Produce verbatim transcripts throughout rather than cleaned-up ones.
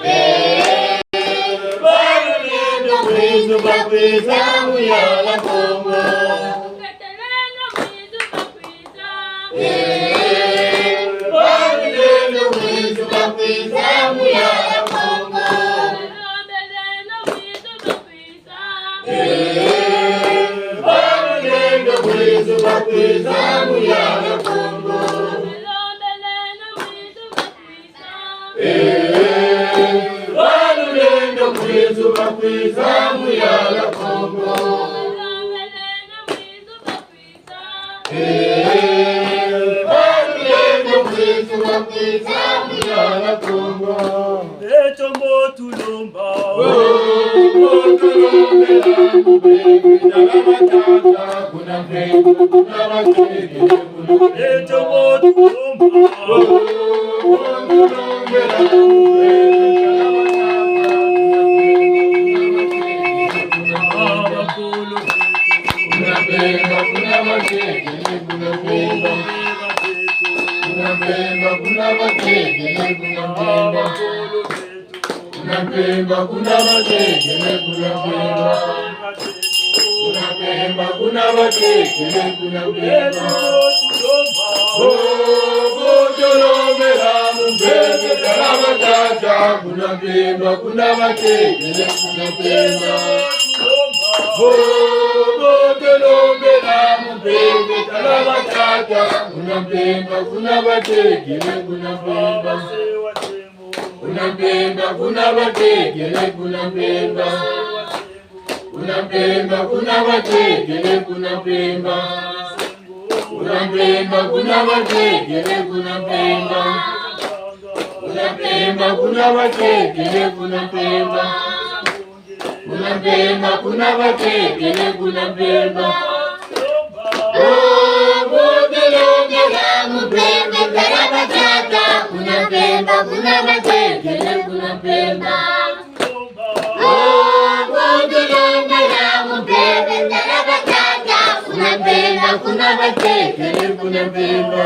Eh, balulendo kwiza mu Yala Kongo. Eh, balulendo kwiza, kwiza mu Yala Kongo. Eh, balulendo kwiza, kwiza mu Yala Kongo. Eh, balulendo kwiza, kwiza mu Yala Kongo. Eh, balulendo kwiza, kwiza mu Yala Kongo. Beto mbo tulomba. Oh, mbo tulombela, mubebe, tala batata, kuna mpe, kuna bateke. Kuna Mpemba, kuna batekele, kuna Mpemba. Kuna Mpemba, kuna batekele, kuna Mpemba. Oh, bo tolombela mumpeve, tala batata. Kuna Mpemba, kuna batekele, kuna Mpemba. Oh, bo tolombela mumpeve, tala batata. Kuna Mpemba, kuna batekele, kuna Mpemba. Kuna Mpemba, kuna batekele, kuna Mpemba. Kuna Mpemba, kuna batekele, kuna Mpemba. Kuna Mpemba, kuna batekele, kuna Mpemba. Kuna Mpemba, kuna batekele, kuna Mpemba. Kuna Mpemba, kuna batekele, kuna Mpemba. Oh, bo tolombela mumpeve, tala batata. Kuna Mpemba, kuna batekele, kuna Mpemba. Oh, bo tolombela mumpeve, tala batata. Kuna Mpemba, kuna batekele, kuna Mpemba.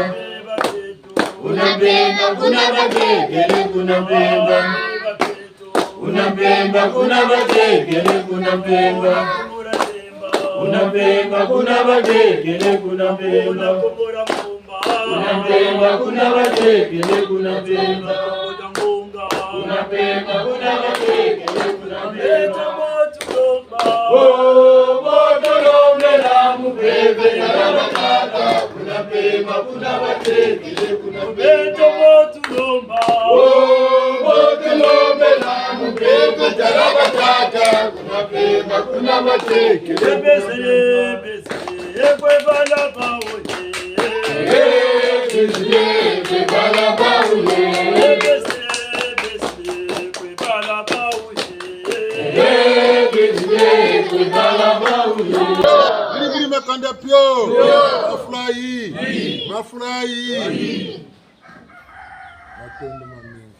Kuna Mpemba, kuna batekele, kuna Mpemba. Kuna Mpemba, kuna batekele, kuna Mpemba. Kuna Mpemba, kuna batekele, kuna Mpemba. Kuna Mpemba, kuna batekele, kuna Mpemba. Kuna Mpemba, kuna batekele, kuna Mpemba. Oh, bo tolombela mumpeve, tala batata. Kuna Mpemba, kuna batekele, kuna Mpemba. Oh, bo tolombela mumpeve, tala batata. Kuna Mpemba, kuna batekele, kuna Mpemba. Ebese, ebese, ekwe bala bawu ye. Ebese, ekwe bala bawu ye. Ebese, ebese, ekwe bala bawu ye. Ebese, ekwe bala bawu ye. Biri biri makanda pio. Mafula yi. Mafula yi. Matondo mamingi.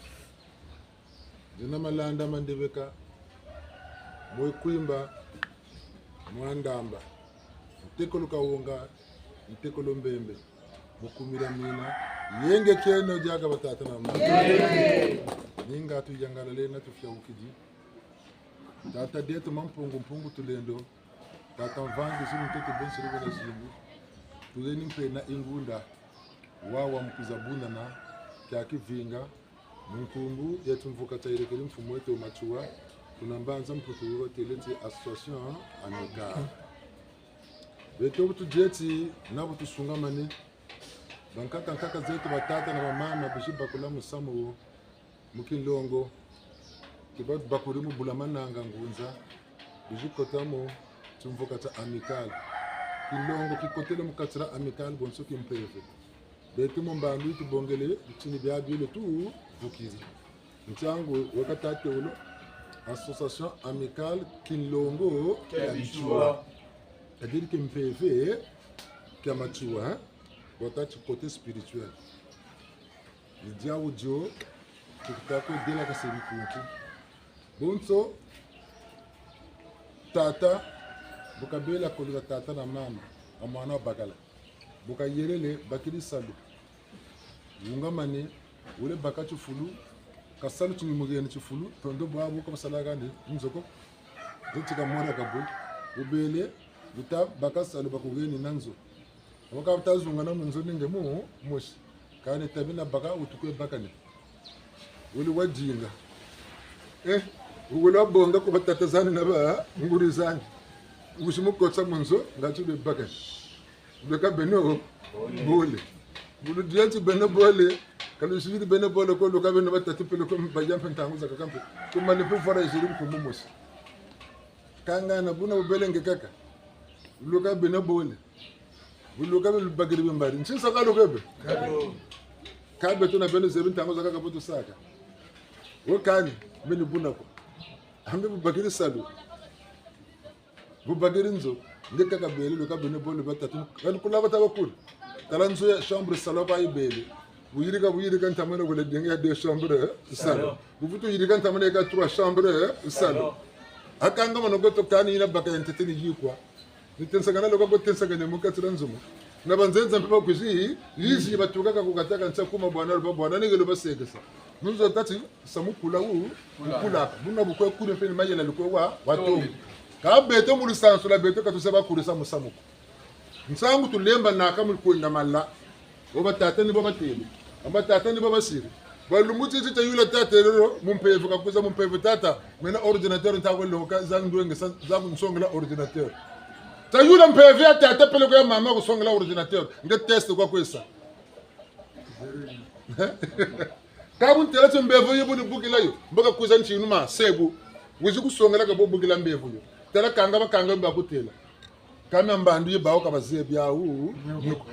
Nzena Malanda Mandebeka, mwe Kwimba, mwa Ndamba, ntekolo Kawonga, ntekolo Mbembe, mu kumi dia mina, yenge kieno diaka batata na bamama. Ni nga tuyangalele na tufiaukidi. Tata dieto Mampungu, Mpungu Tulendo, Tata Mvangi, zulu ntete, bonso luvena zingu. Tuleni mpe na ingunda, wawa mu kwiza bunana kia kivinga, mu nkumbu yeto mvuka tayelekele mfumu eto Matsoua, Kuna mbanza Mputu batele ti association amicale. Beto bu tudieti, na bu tusungamane, bankaka nkaka zeto, batata na bamama, bizi bakula musamu wo mu kinlongo, ki babakuri mu Bula Mananga Ngunza, bizi kota mu kimvuka kia amicale. Kinlongo kikotele mu kati dia amicale bonso kimpeve. Beto mu mbandu yi tubongele bitini bia biole tuvukiri. Nsangu wa katatu wolo, Association Amicale Kinlongo Kia Bichwa. C'est-à-dire kimpeve kia Matsoua, hein? Bota ti côté spirituel. Ni diau dio, tukutako dela ka se bikuntu. Bonso, tata, bu kabela kolola tata na mama, a mwana wabakala. Bu kayelele, bakidi salu. Wungamane, wele baka tifulu, ka salu ti mugeni tifulu, tondo bwabu ka basalaka ni nzo ko. Nzo ti kamwara kabu. Wubele, wuta baka salu bakugeni na nzo. Waka wuta zungana mu nzo ni nge mu mosi. Kani tabi na baka, wutukwe bakane. Wele wadinga. Eh, wele wabonga ku batata zani na bangudi zani. Wizi mu kotsa mu nzo, ngati wele bakane. Lweka beno bole. Bu ludia ti beno bole, ka luzibidi beno bole ko, lweka beno batatu peleko, bayampe ntangu zakaka mpe. Kuma le pouvoir ezidi nkumbu mosi. Kanga na buna bubele nge kaka. Lweka beno bole. Bu lweka be lubakidi be mbadi. Nsinsa ka lweka be. Ka beto na beno zebi ntangu zakaka bu tusaka. Wo kani, meni buna ko. Ambe bubakidi salu. Bubakidi nzo, nge kaka bele, lweka beno bole batatu. Kani kula bata bakulu. Tala nzo ya chambre salon kwa ibele. Bu yidika, bu yidika ntama na wele dinga ya deux chambres, eh, salon. Bu vutu yidika ntama na ya trois chambres, eh, salon. Akanga mano goto kani yina baka ya ntete ni yikwa. Ni tensakana lweka ko tensakana mu kati dia nzo mo. Na banzenza mpe bakwizi, yizi batukaka ku kataka nsa kuma bwana, lweba bwana, ni ngelo basekesa. Nzo tati, samu kula wu, kula. Buna bu kwe kula mpe ni mayela lukwe wa, watombi. Ka beto mu lusansu lwa beto ka tuzaba kulisa musamu ko. Nsangu tulembanaka mu kwenda mala. Bo batata ni bo batele. Amba tata ni bo basiri. Ba lumbu titi tayula tata lelo, mu mpeve kakwiza mu mpeve tata. Mena ordinateur nta kwe longa, za ndwenge sa, za kunsongela ordinateur. Tayula mpeve ya tata peleko ya mama kusongela ordinateur. Nge test kwa kwesa. Ka bu ntela ti mbevo yo bu ni bukila yo, mbo kakwiza ntinu ma sebu. Wizi kusongela ka bo bukila mbevo yo. Tala kanga bakanga bakutela. Kana mbandu ye bawu ka bazebi yawu.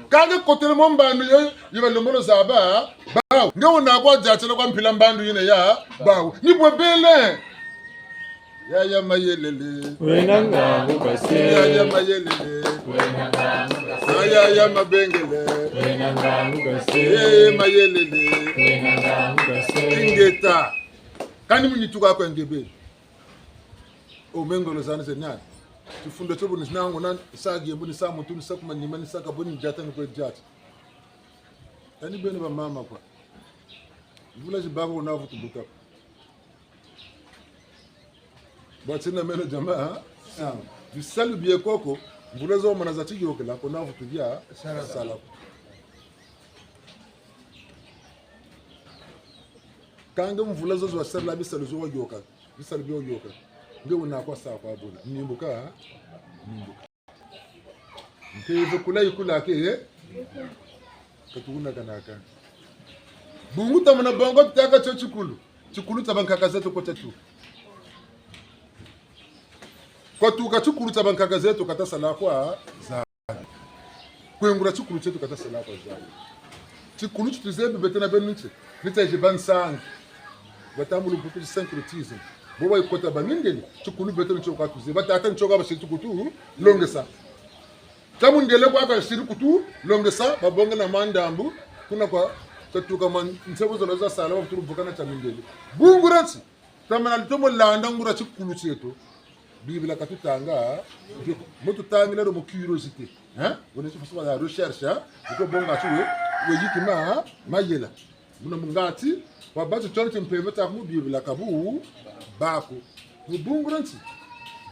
Kanga kotele mo mbandu yo, ye balembolo zaba bawu. Nge wuna kwa diatela kwa mpila mbandu yina ya bawu. Ni bwe bele. Yaya Mayelele. Wena ngangu kase. Yaya Mayelele. Wena ngangu kase. Ah, yaya Mabengele. Wena ngangu kase. Eh, Mayelele. Wena ngangu kase. Ingeta. Kani mu nitu kwa kwa ngebe. O me ngolo zani ze nani. Tifunda tio bu ni nangu nani, sa giembo ni sa muntu, ni sa ku manima, ni sa ka bo ni diata, ni kwe diata. Kani beno bamama kwa. Mvula zi baka kuna vutu buta. Bwa tina meno jamaa, ha? Sawa. Bisalu bie koko, mvula zo mana za tiyokela, kuna vutu bia sala. Sala. Kanga mvula zo zo wasala bisalu zo wayoka. Bisalu bio yoka. Nge wuna kwa sa kwa buna. Nimbuka, ha? Nimbuka. Mpeve kula ikula ke, eh? Ka tukuna kanaka. Bungu tamana bongo tutaka tio tikulu. Tikulu tia bankaka zeto kota tu. Kwa tuka tikulu tia bankaka zeto kata sala kwa za. Kwengula tikulu tieto kata sala kwa za. Tikulu ti tuzebi beto na beno nti. Ni tia ziba nsangi. Batambula mputu syncretisme. Bo ba ikota ba mindele, tikulu beto ni tio ka tuzebi. Batata ni tio ka basiri tukutu longesa. Tia mundele kwa kasiri kutu longesa, babonga na mandambu, kuna kwa tatuka man-, nsebo zola za sala, ba kutulu vukana tia mindele. Bungu dia nti, tamana lutomo landa nguria tikulu tieto. Bibila katutanga, mo tutangila do mo curiosité. Hein? Wene ti façon ya recherche, hein? Uko bonga tiwe, we yiki ma, mayela. Muna mungati, wa bati tiona ti mpeve ta mu Bibila kabu, bako. Mu bungu dia nti.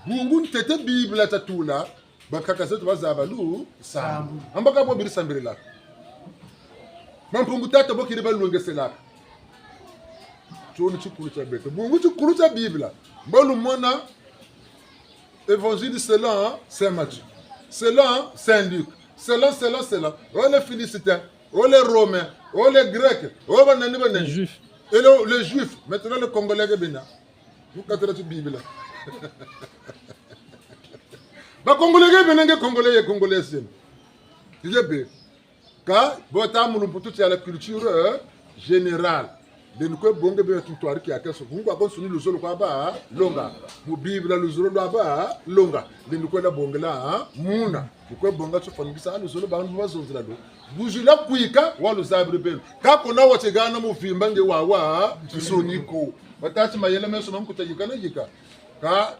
Bungu ntete Bibila tatula, bankaka zeto bazaba lusambu. Amba ka bo bidi sambilila. Mampungu tata bo kidi balongeselaka. Toni tshikulu tshia beto. Bungu tshikulu tshia Bibila. Mbo lumona Évangile selon Saint Matthieu. Selon Saint Luc. Selon, selon, selon. Oh les Philistins. Oh les Romains. Oh les Grecs. Oh banani, banani. Les Juifs. Et le, les Juifs. Maintenant les Congolais ke bena. Mu katela ti Bibila. Ba Congolais ke bena nge Congolais ye Congolais sena. Iye be. Ka, bo ta mu lumputu tia la culture, euh, générale. Lendi kwe bonga bia kintwari kiaki so. Bungu kwa konso ni luzolo kwa ba longa. Mu Bibila luzolo lwa ba longa. Lendi kwe la bongela, ha? Muna. Mu kwe bonga tufwanikisa luzolo bantu bazonzela lo. Buzila kwika, wa luzabiri beno. Ka kuna wa tegana mu vimba nge wa wa, nsoni ko. Batati mayela meso ma nkuta yika na yika. Ka,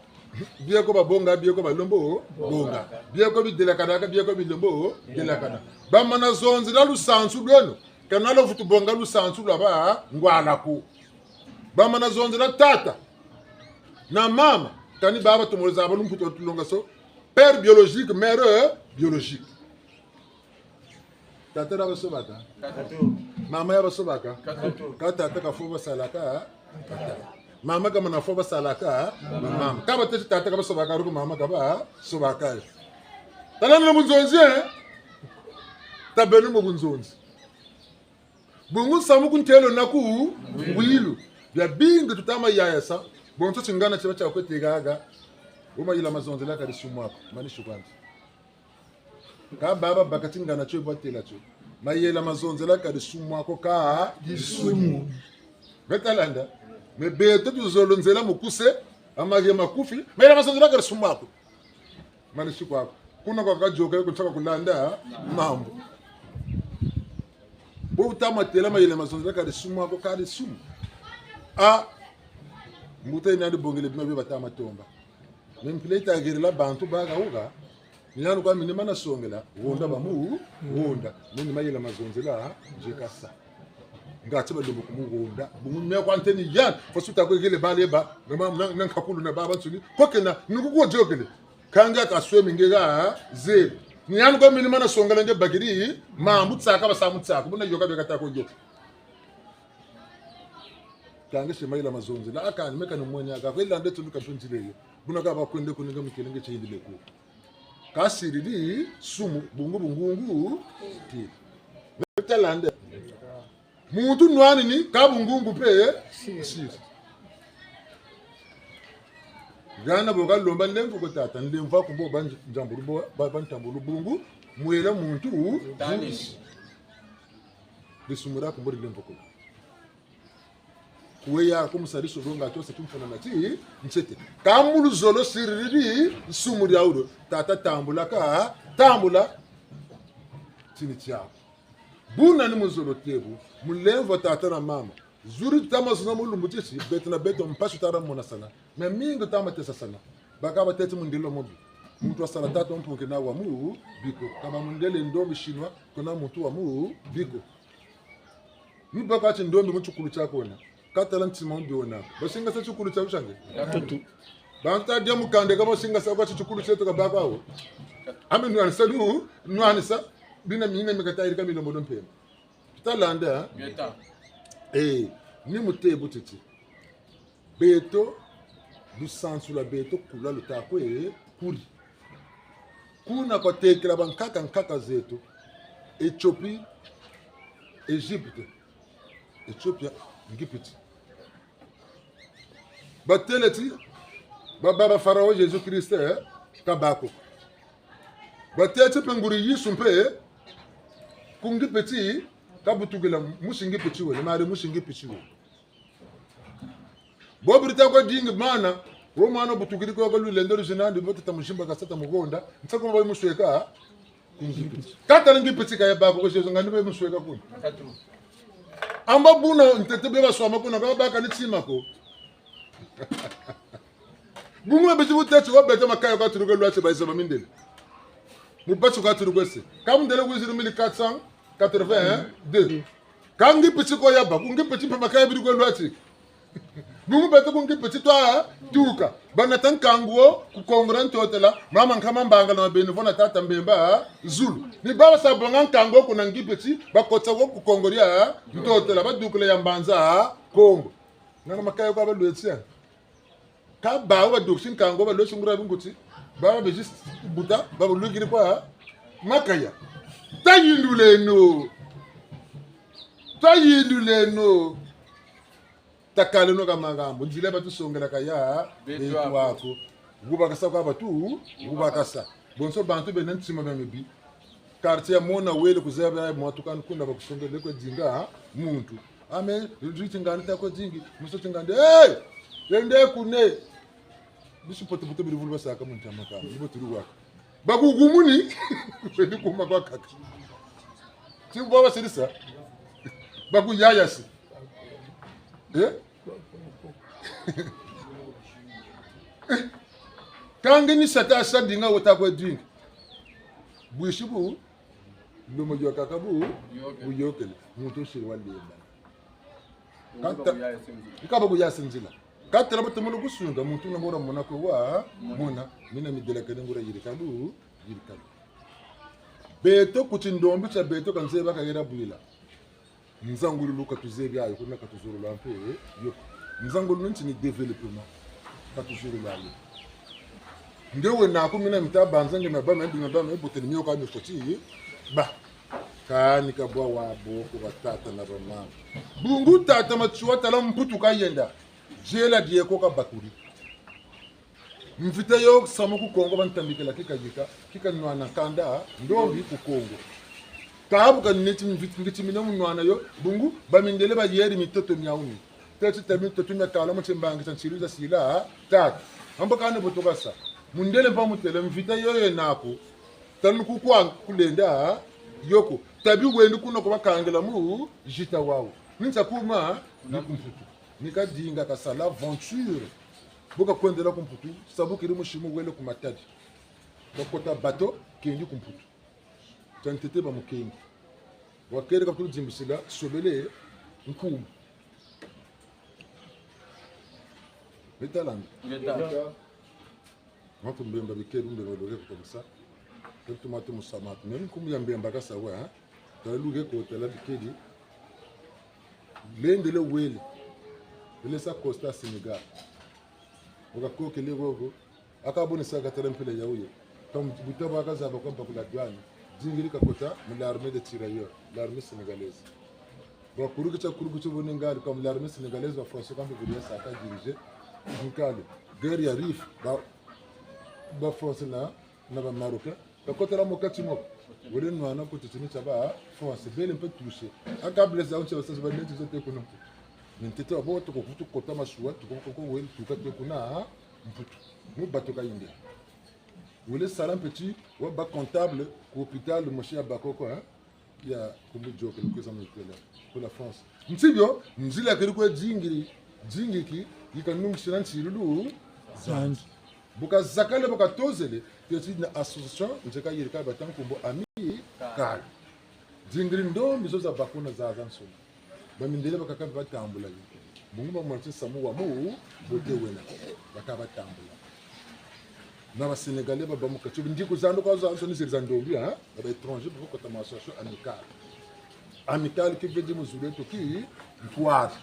bieko babonga, bieko balombo bonga. Bieko bidelakana, bieko bilombo delakana. Bamana zonzela lusansu lweno, kana lwavutu bonga lusansu lwa ba ngwala ko. Bamana zonzela tata na mama, kani baba tumolo zaba lumputu tulonga so, père biologique, mère, euh, biologique. Tata ya basobaka? Katutu. Mama ya basobaka? Katutu. Ka tata kafwa basalaka, ha? Tata. Mama kamana fwa basalaka, ha? Mama. Mama. Ka bateti tata ka basobaka, ruko mama ka basobaka. Tala na bunzonzi, eh? Tabeno mu bunzonzi. Bungu nsamu ku ntelo na ku ngwilu. Bia bingi tutama yayasa. Bonso tingana tiba tia kwe tegaga. Bo mayela mazonzela ka disumu ako. Mani shukwandi. Ka baba baka tingana tio batela tio. Mayela mazonzela ka disumu ako ka disumu. Beto landa. Mais beto tuzolo nzela mukuse, amage makufi. Mayela mazonzela ka disumu ako. Mani si kwako. Kuna kwa kajoka yo kuntaka kulanda mambu. Bo utama tela mayela mazonzela ka disumu ako ka disumu. Ah, mbuta ina yandi bongele bima bia batama tomba. Mais mpila ita gerila bantu baga uga. Ni yandi kwa mini mana songela, wonda ba mu, wonda. Mini mayela mazonzela, nje kasa. Ngati balombo ku mu wonda. Bungu me kwa nteni yandi, fasu ta kwe gele bale ba, na ma-, na, na nkakulu na baba nsuni. Kwa kena, nungu kwa jokele. Kanga kaswe mingi ga, ze. Ni yandi kwa mini mana songela nge bakiri, ma mutsaka basa mutsaka. Buna yoka beka ta ko yoka. Kanga se mayela mazonzela. Aka ni meka ni mwenya ka. Kwa ilande tunu ka tunzile yo. Buna ka bakwende kuninga mukelenge che indile ku. Kasiridi sumu, bungu bungungu, ti. Beto landa. Muntu nwanini, ka bungungu mpe, siri. Gana bo kalomba nlemvo kwa tata, nlemvo aku mbo ba nj-, njambulu bo, ba, ba ntambulu bungu, mwela muntu, tani. Disumu diaku mbo di nlemvo kwa. Kwe ya kumusadisu longa tio sa tumfuna na ti, nsete. Ka mu luzolo siriri, nsumu dia ulo. Tata tambula ka, tambula. Tini tiaku. Buna ni mu zolo tebu, mu lemvo tata na mama. Zuri tama zuna mu lumbu tisi, beto na beto mpasi tara monasana. Na mingi tama tesasana. Baka bateti mundele mobi. Muntu wasala tata mpungi na wa mu biko. Kaba mundele ndombi chinois, kuna muntu wa mu biko. Ni baka ti ndombi mu tikulu tia kona. Katala ntima mbi wona. Basingasa tikulu tia usange. Katutu. Bantu ta dia mukanda ka basingasa kwa tikulu tieto ka baka wo. Ame nwanisa lu, nwanisa. Bina mina mikata irika milo modo mpema. Tuta landa, eh? Ngeta. Eh, ni mu tebu titi. Beto, lusansu lwa beto kula luta kwe kuli. Kuna kwa tekela bankaka nkaka zeto. Éthiopie, Égypte. Éthiopie, Ngipiti. Batele ti, ba, ba, ba Pharaon Jésus-Christ, eh, ka ba ko. Batele ti mpe nguri Yesu mpe, eh, ku Ngipiti, kabutukila musi Ngipiti wele, mari musi Ngipiti wele. Bo birita kwa dingi mana, wo mwana butukiri kwa lulendo luzina ndi bo tata mujimba kasata mugonda, nsako ba musweka, ku Ngipiti. Katala Ngipiti kaya bako kwa Yesu ngani ba musweka kuna. Amba buna ntete bia baswama kuna, ba baka ni tima ko. Bungu beti buteti wa beta makaya kwa tuluka lwati ba iza ba mindele. Mu bati kwa tuluka se. Ka mundele wiziri mille quatre cent quatre-vingt-deux. Ka Ngipiti ko yaba, ku Ngipiti mpe makaya biri kwa lwati. Bungu beto ku Ngipiti twa tuka. Banata nkangu wo ku Kongo dia Ntotela, mama Nkama Mbangala na beni vo na tata Mbemba Zulu. Ni baba sa bonga nkangu wo kuna Ngipiti, bakota wo ku Kongo dia Ntotela, badukula ya Mbanza Kongo. Ngana makaya kwa balwetsi. Ka bawu badukisi nkangu, balwetsi ngura binguti. Ba ba juste buta, ba balwikiri kwa makaya. Tayinduleno. Tayinduleno. Takaleno ka makambu. Nzila batusongela kaya. Beto beto ako. Ako. Kubakasa kwa batu, kubakasa. Bonso bantu bena ntima mia mibi. Quartier ya mona wele kuzaba ya mwa tukana kuna bakusongele kwe dinga, ha? Muntu. Ame, riti ngani ta kwe dingi, muso tingande. Hey! Yende kune. Bisu poto poto biri vulu basaka mu ntama ka. Nibo turi waka. Bakugumuni. Kwendi kuma kwa kaka. Ti bwa basilisa. Bakuyayasi. Eh? Kanga ni sata sa dinga wota kwe dinga. Bwisi bu, lumo yo kaka bu, buyokele. Muntu siri wa lemba. Kata, ikaba kuyasa nzila. Katala batomono kusunga, muntu na ngura mona kwe wa, mona, mina midelakene ngura yirikalu, yirikalu. Beto kuti ndombi tia beto kanzeba kayera bwila. Nzangululu ka tuzebi yayo, kuna ka tuzololo mpe yo. Nzangululu nti ni développement. Ka tuzololo yayo. Nge wena ku mina mita banza nge mabama, mbi mabama, bote ni mio ka mifoti. Ba. Kani ka bwa wa boko ba tata na ba mama. Bungu tata Matsoua tala Mputu kayenda. Diela dieko kabakuri. Mvita yo samu ku Kongo bantambikila kika yika, kika nwana kanda, ndombi ku Kongo. Kabu ka neti mvit-, ngiti mina mu nwana yo, bungu, bamindele bayeri mitoto miawu mi. Teti tabi mitoto mia kala mu timbangi tia nsilu za sila, tatu. Ambo kane botoka sa. Mundele mpa mutele mvita yo yena ko. Tanu ku kwa kulenda, yoko. Tabi wendi kuna ko bakangila mu, jita wawu. Ninsa kuma, ni ku Mputu. Ni kadinga kasala aventure. Bu kakwendela ku Mputu, sabu kiri musimu wele ku Matadi. Bakota bateau, kendi ku Mputu. Tia ntete bamukengi. Wakele katulu dimbisila, sobele, nkumbu. Betalanda. Ngeta. Matu mbemba bikedi, mbemba loge comme ça. Ketu matu musamatu. Même nkumbu ya mbemba kasa wa, hein? Tala luge ko, tala bikedi. Lendele wele. Wele sa Costa Sénégal. Waka kokele gogo. Aka bone sa katala mpila ya uye. Comme buta baka zaba kwa bakula douane. Dingiri kakota mu l'armée des tirailleurs, l'armée sénégalaise. Bon, kuruki tia, kuruki tia bone ngali, comme l'armée sénégalaise, ba Français, comme vous voyez, ça a dirigé. Donc, allez, guerre ya Rif, ba, ba Français na, na ba Marocains. Bakotela mu kati mo. Wele nwana ku titini tia ba Français, bele mpe touché. Aka Blaise Aoun tia ba sasa ba neti zote kuna. Ni ntete wa bo toko kutu kota masuwa, toko koko wele tuka te kuna, ha? Mputu. Mu bateau kayinda. Wele sala mpe ti wa ba comptable ku hôpital mosi ya bakoko, hein? Ya kumbu joke le kweza mutela. Pour la France. Nti bio, nzila keri kwe dingiri, dingiki, yika nungisila nsilulu, zanzu. Zanzu. Bu kazakale, bu katozele, teti na association, nzeka yirika bata nkumbu Amicale. Dingiri ndombi zo za bakuna zazansoni. Bamindele bakaka batambula yo. Bungu bamona ti samu wa mu, bote wena. Baka batambula. Na ba Sénégalais ba, ba mu kati. Ndiku zando kwa zazansoni ziri za ndombi, hein? Na ba étrangers, bakota mu association Amicale. Amicale qui veut dire mu zulu eto kintwari.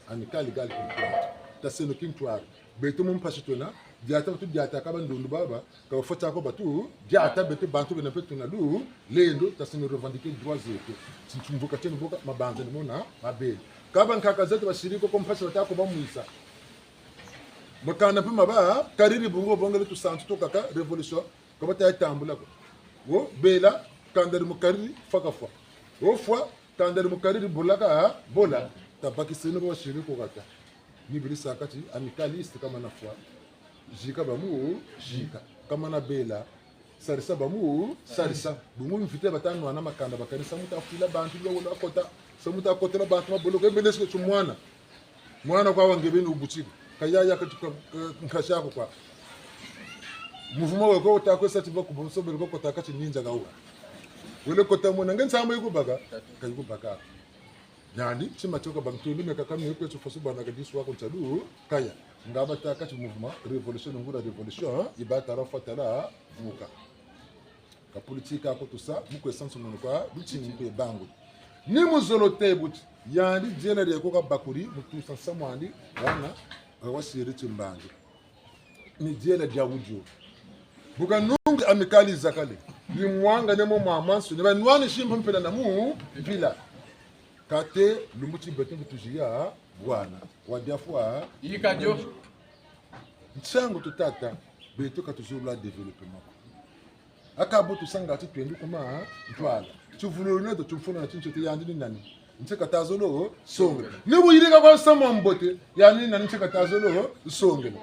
Amicale égale kintwari. Taseno kintwari. Beto mu mpasi twena, diata tu diata ka bandundu baba, ka bafweti ko batu, diata beto bantu bena mpe tuna lulendo, taseno revendiquer droits zeto. Tintumvuka tenu boka, mabanza ni mona, mabele. Ka bankaka zeto basiri ko, ko mpasi bata ko bamwisa. Makanda mpe maba kariri, bungu bongele tusantu twakaka, révolution, ka bata tambula ko. Wo, bela, kanda di mu kariri, fwa kafwa. Wo fwa, kanda di mu kariri, bola kabola. Tabakiseno ba basiri ko kata. Ni beri saka ti, amicaliste ka mana fwa. Zika ba mu, zika. Ka mana bela. Sarisa ba mu, sarisa. Bungu mvita bata nwana makanda bakani, samu ta fwila bantu, yo wala kota. Samu ta kotela bantu maboloko, e bele siko tu mwana. Mwana kwa wange beni ubuti. Kaya ya kati ka, ka, nkasi ako kwa. Mouvement weko ta kwe sa ti ba ku bonso bele ko kota kati ninja ka wa. Wele kota mwana, nge nsamu yikubaka. Kayikubaka. Yandi, tima tioka ba ntundu meka kami kwe tu fosu bana ka disu wako ntalu, kaya. Nga bata kati mouvement, révolution, ngura révolution, hein? Iba tala fwa tala, vuka. Ka politique ako tusa, mu kwe sansu mono kwa, luti mu kwe bangu. Ni mu zolo te buti, yandi diela dieko kabakudi mu tusa nsamu andi, wana, awasiri timbangi. Ni diela diawu dio. Bu kanungi Amicale izakale, ni mwangane mo mwa mansoni, banwani simpa mpila na mu mpila. Kate lumbu ti beto ngi tuziya bwana. Wa diafwa. Yika dio. Nsangu tutata, beto ka tuzolula développement ko. Aka bo tusanga ti twendi kuma ntwala. Tuvululu neto tumfuna na tinchete, yandi ni nani? Nse kata zolo songela. Ni bu yirika kwa nsamu wa mbote, yandi ni nani? Nse kata zolo songela.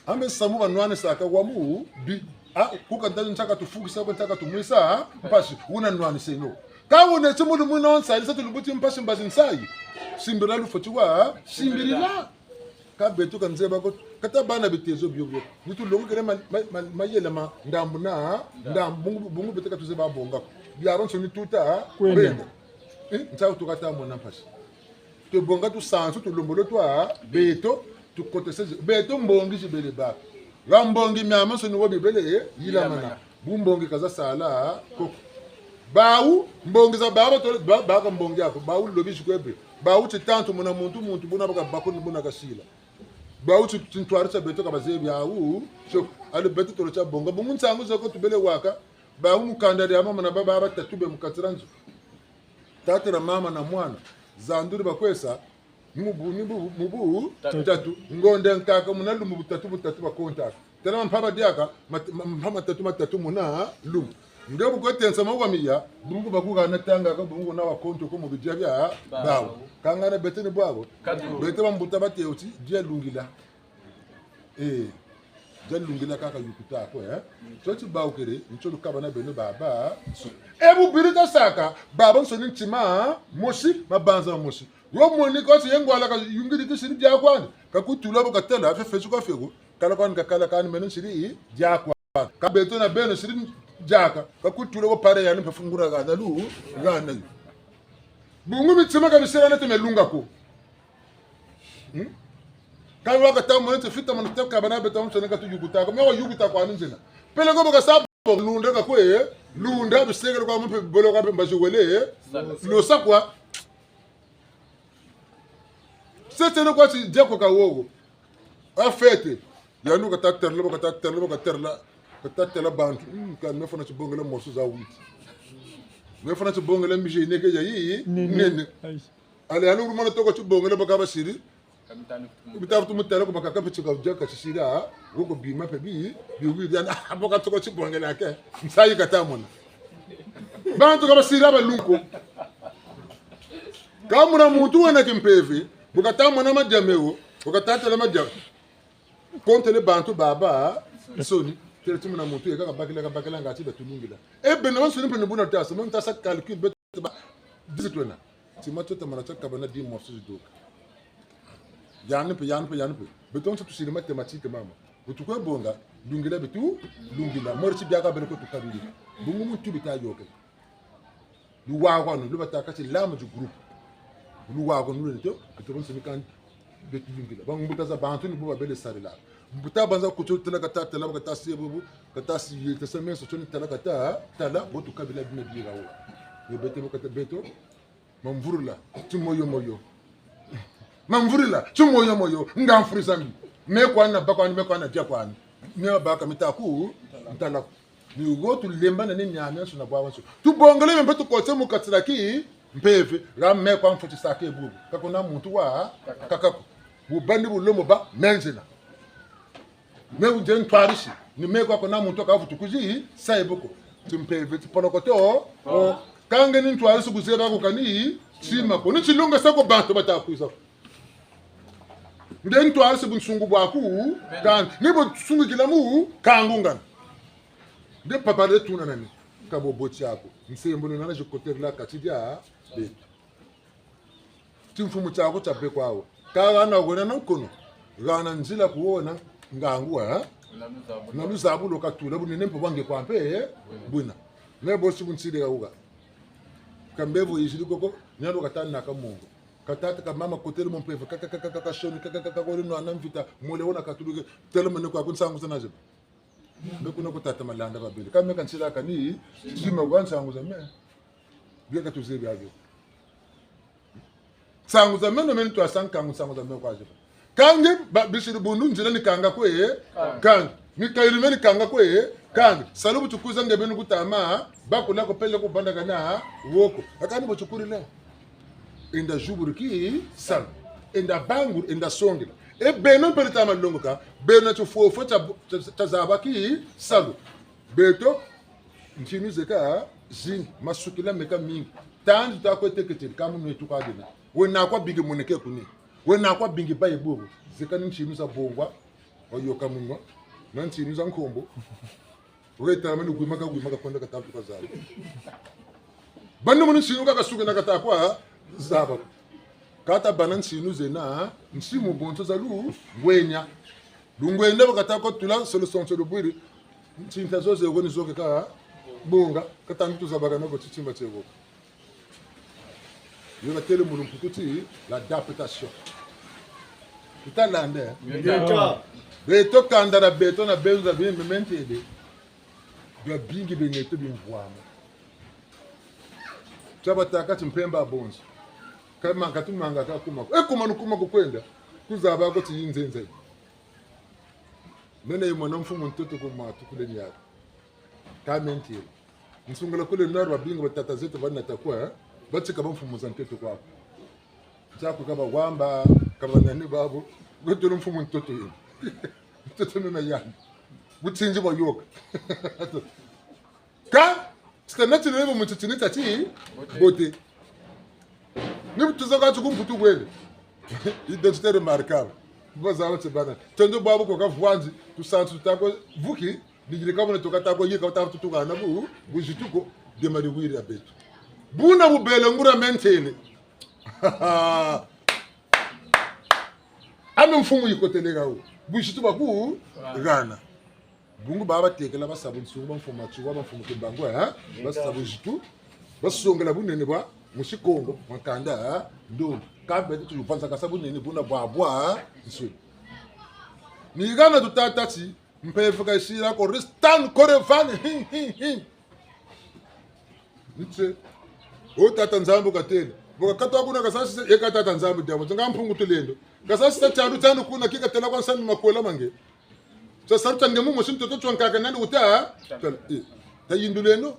Ambe nsamu banwanisaka wa mu bi. Ah, kuka ntadi nsaka tufukisa ko, nsaka tumwisa mpasi, una nwaniseno. Ka wuna ti mu lumwina nsayi, sa ti lumbu ti mpasi mbazi nsayi. Simbirila lufweti wa simbirila. Ka beto ka nzeba ko, kata bana bitezo bio bio. Ni tulongokele ma, ma, ma, mayela ma ndambu na ndambu, bungu, bungu beto ka tuzeba bonga ko. Biabiansoni tuta kwenda. Kwenda. Eh, nsa tukata mona mpasi. Tubonga tusansu, tulombolo twa beto, tukotese zi-, beto mbongi zibele ba. Wa mbongi miamiansoni wo bibele yilamana. Yilamana. Bu mbongi ka zasala koko. Bawu, mbongi za baba tole, ba-, baka mbongi aku. Bawu lobi zikwebe. Bawu titantu muna muntu, muntu buna baka bakuni buna kasila. Bawu ti-, tintwari tia beto ka bazebi awu. So, alu beto tolo tia bonga. Bungu nsangu zako tubele waka. Bawu mu kanda dia mama na baba batatu be mu kati dia nzo. Tata na mama na mwana. Zanduri bakwesa. Mu bu, ni bu, mu bu tatu. Tatu. Ngonde nkaka muna lumbu butatu, butatu bakontaka. Tala mampa badiaka, mat-, ma-, mampa matatu, matatu muna lumbu. Nge bu kwe tensa mawa miya, bungu bakugana tanga ka bungu na wa konto ko mu bidia bia bawu. Bawu. Kangana beto ni bwabo. Katu. Beto bambuta bateu ti dia lungila. Eh, dia lungila kaka yukuta ko, eh. Tio ti bawu kele, ntiolu kabana beno baba. So, e bu biri tasaka, babansoni ntima mosi, mabanza mosi. Wo moni ko ti ye ngwala kayungidi ti siri dia kwandi. Kakutula bo katala, fe fesu ka fe ko. Kala kwandi kakala kani meno siri dia kwandi. Ka beto na beno siri diaka. Kakutula bo pare yani mpe fungura gana lu, gana yu. Bungu mitima ka misela na te melunga ko. Hmm? Ka waka ta mona ti fita mona ta kabana beto nsoni ka tuyukuta ko. Me wayukuta kwani nzena. Peleko bo kasa bo lunda ka kwe, eh? Lunda bisekele kwa mpe bolo ka mpe mbazi wele, eh? Losa kwa. Setele kwa ti dia ko ka wowo. A fête. Yandi kata terla, kata terla, kata terla, kata terla bantu. Hmm, ka me fwana ti bongela morceau za huit. Me fwana ti bongela miziki neke ya yi, nene. Nene. Aïe. Allez, yandi lumana toko ti bongela baka basiri. Bita futu mutala ko bakaka mpe ti ka dia ka tisiri, ah, woko bima mpe bi, bi wi, yandi, ah, bo ka toko ti bongela ke. Nsayi kata mona. Bantu ka basiri balungu ko. Ka muna muntu wena kimpeve, bu kata mona madia meu, bu kata tala madia. Kontele bantu babansoni, tele ti muna muntu ye kaka bakila, kaka bakila ngati batulungila. E beno bansoni mpe ni buna tasa, muna tasa calcul, beto ba, dix twena. Tima tio tamana tia kabana dix morceaux zidoka. Yandi mpe, yandi mpe, yandi mpe. Beto nso tusiri mathématique mama. Bu tukwe bonga, lungila betu, lungila. Mori ti biaka bele ko tukabili. Bungu muntu bita yoke. Luwawanu, lu batâka ti l'âme du groupe. Luwawanu lwena tio, beto bonso ni kandi betu lungila. Bambuta za bantu ni bo babele sarila. Mbuta banza kutu tala kata tala, kata si bubu, kata si yeta sa meso tio ni tala kata tala, bo tukabila bima bira wo. Ye beto bo kata beto, mamvurula, ti moyo moyo. Mamvurula, ti moyo moyo, nga mfuri zami. Me kwani na ba kwani, me kwani na dia kwani. Me baka mitaku, ntala. Ni wo tulembana ni miamiansoni na bwabwansoni. Tubongele mpe tukotse mu kati dia kimpeve, ga me kwa mfweti saka e bubu. Ka kuna muntu wa, kaka ko. Bubandi bulomo ba, menzela. Me unze ntwarisi, ni me kwa kuna muntu ka vutu kuzi, sa e buko. Timpeve, tipolokoto, o, ka nge ni ntwarisi kuzeba ko kani, tima ko. Ni tilonga sa ko bantu bata kwiza ko. Nde ntwarisi bunsungu bwaku, kan-, ni bo sungikila mu, kangungana. Nde papa de tuna nani, ka bo boti ako. Nsembo ni nana zikoterela kati dia, beto. Timfumu tiaku tia be kwawo. Ka gana wena na nkono. Gana nzila kuwona ngangu, eh? Na luzabu. Na luzabu lo katula, bunene mpe bwa nge kwa mpe, eh? Bwina. Me bosi bunsidi ga uga. Ka mbevo yizidi koko, nyalo katani na kamongo. Ka tata ka mama kotele mu mpeve, ka, ka, ka, ka, ka, ka, soni, ka, ka, ka, ka, kole nwana mvita, mole wona katuluke, tele mene kwa ku nsangu zana zebe. Me kuna ku tata Malanda babele. Ka me ka nsila kani, sima kwa nsangu za me. Bieka tuzebi biabio. Nsangu za meno meno twasa nkangu, nsangu za meno kwa ziba. Kangi, ba, bisiri bundu nzila ni kanga kwe, kangi. Mikayulu meno ni kanga kwe, kangi. Salu bu tukwiza nge beno kutama, bakula ko pele kubandakana, woko. Akani bo tukurile. Enda zibula kisalu. Enda bangula, enda songila. E beno mpe tama longoka, beno na tufofo ta, ta, tazaba kisalu. Beto, ntinu zeka zingi, masukila meka mingi. Tandu ta kwe teketele, kamu nwe tukadena. Wena kwa bingi moneke kuni. Wena kwa bingi bayi bobo. Zeka ni ntinu za bongwa, wayoka munwa. Na ntinu za nkombo. Weta mani gwimaka, gwimaka kwenda kata tuka zaba. Banu muni ntinu kaka suki na kata kwa zaba. Kata bana ntinu zena, nsimu bonso za lungwenya. Lungwenya bakata ko tula solo sonso lubwiri. Ntinta zoze woni zoke ka bonga, kata ntu zabaka na ko titimba tiego. Yo batele mu lumputu ti l'adaptation. Tutalanda, eh? Ngeta. Beto kanda dia beto na beno za bimbi mentele. Biabingi bieto bimvwama. Tia batâka ti mpemba bonso. Kama kati manga kakuma. E kuma nukuma kukwenda. Kuzaba ko ti nzenza. Mena ye mwana mfumu ntoto ko matu kule nyaka. Ka mentele. Nsungula kule nord babingi batata zeto banata kwa, eh? Batika bamfumu za ntoto kwa. Ntiaku kaba wamba, kaba nani babo, wetolo mfumu ntoto ye. Ntoto mena yani. Butinzi bwa yoka. Ka, tita nati lebo mu titini tati, bote. Ni bu tuzaka tuku mputu kwele. Identité remarquable. Bazaba ti bana. Tendo babo kwa kavwanzi, tusansu tako vuki, nigiri kabo na toka tako yika tako tutukana bu, buzitu ko, de mari wiri ya beto. Buna bubele ngura mentele. Ame mfumu yikotele gau. Buzitu baku, gana. Bungu baba batekela basa bunsungu, bamfumu Matsoua, bamfumu Kimbangu, eh? Basa buzitu, basongela bunene bwa musi Kongo, mwa kanda, eh? Ndo, ka beto tuvanzakasa bunene buna bwa bwa, eh? Nsi. Ni gana tutata ti, mpeve ka isila ko, restan korevan, hin, hin, hin. Nse. O Tata Nzambi katele. Bo kakatwa kuna kasasisa, ye ka Tata Nzambi diambu. Nga Mpungu Tulendo. Kasasisa tiandu, tiandu kuna kika tela kwa nsami makwela mange. Sa salu tia nge mu mosi ntoto twa nkaka nani uta? Tala, eh. Ta yinduleno.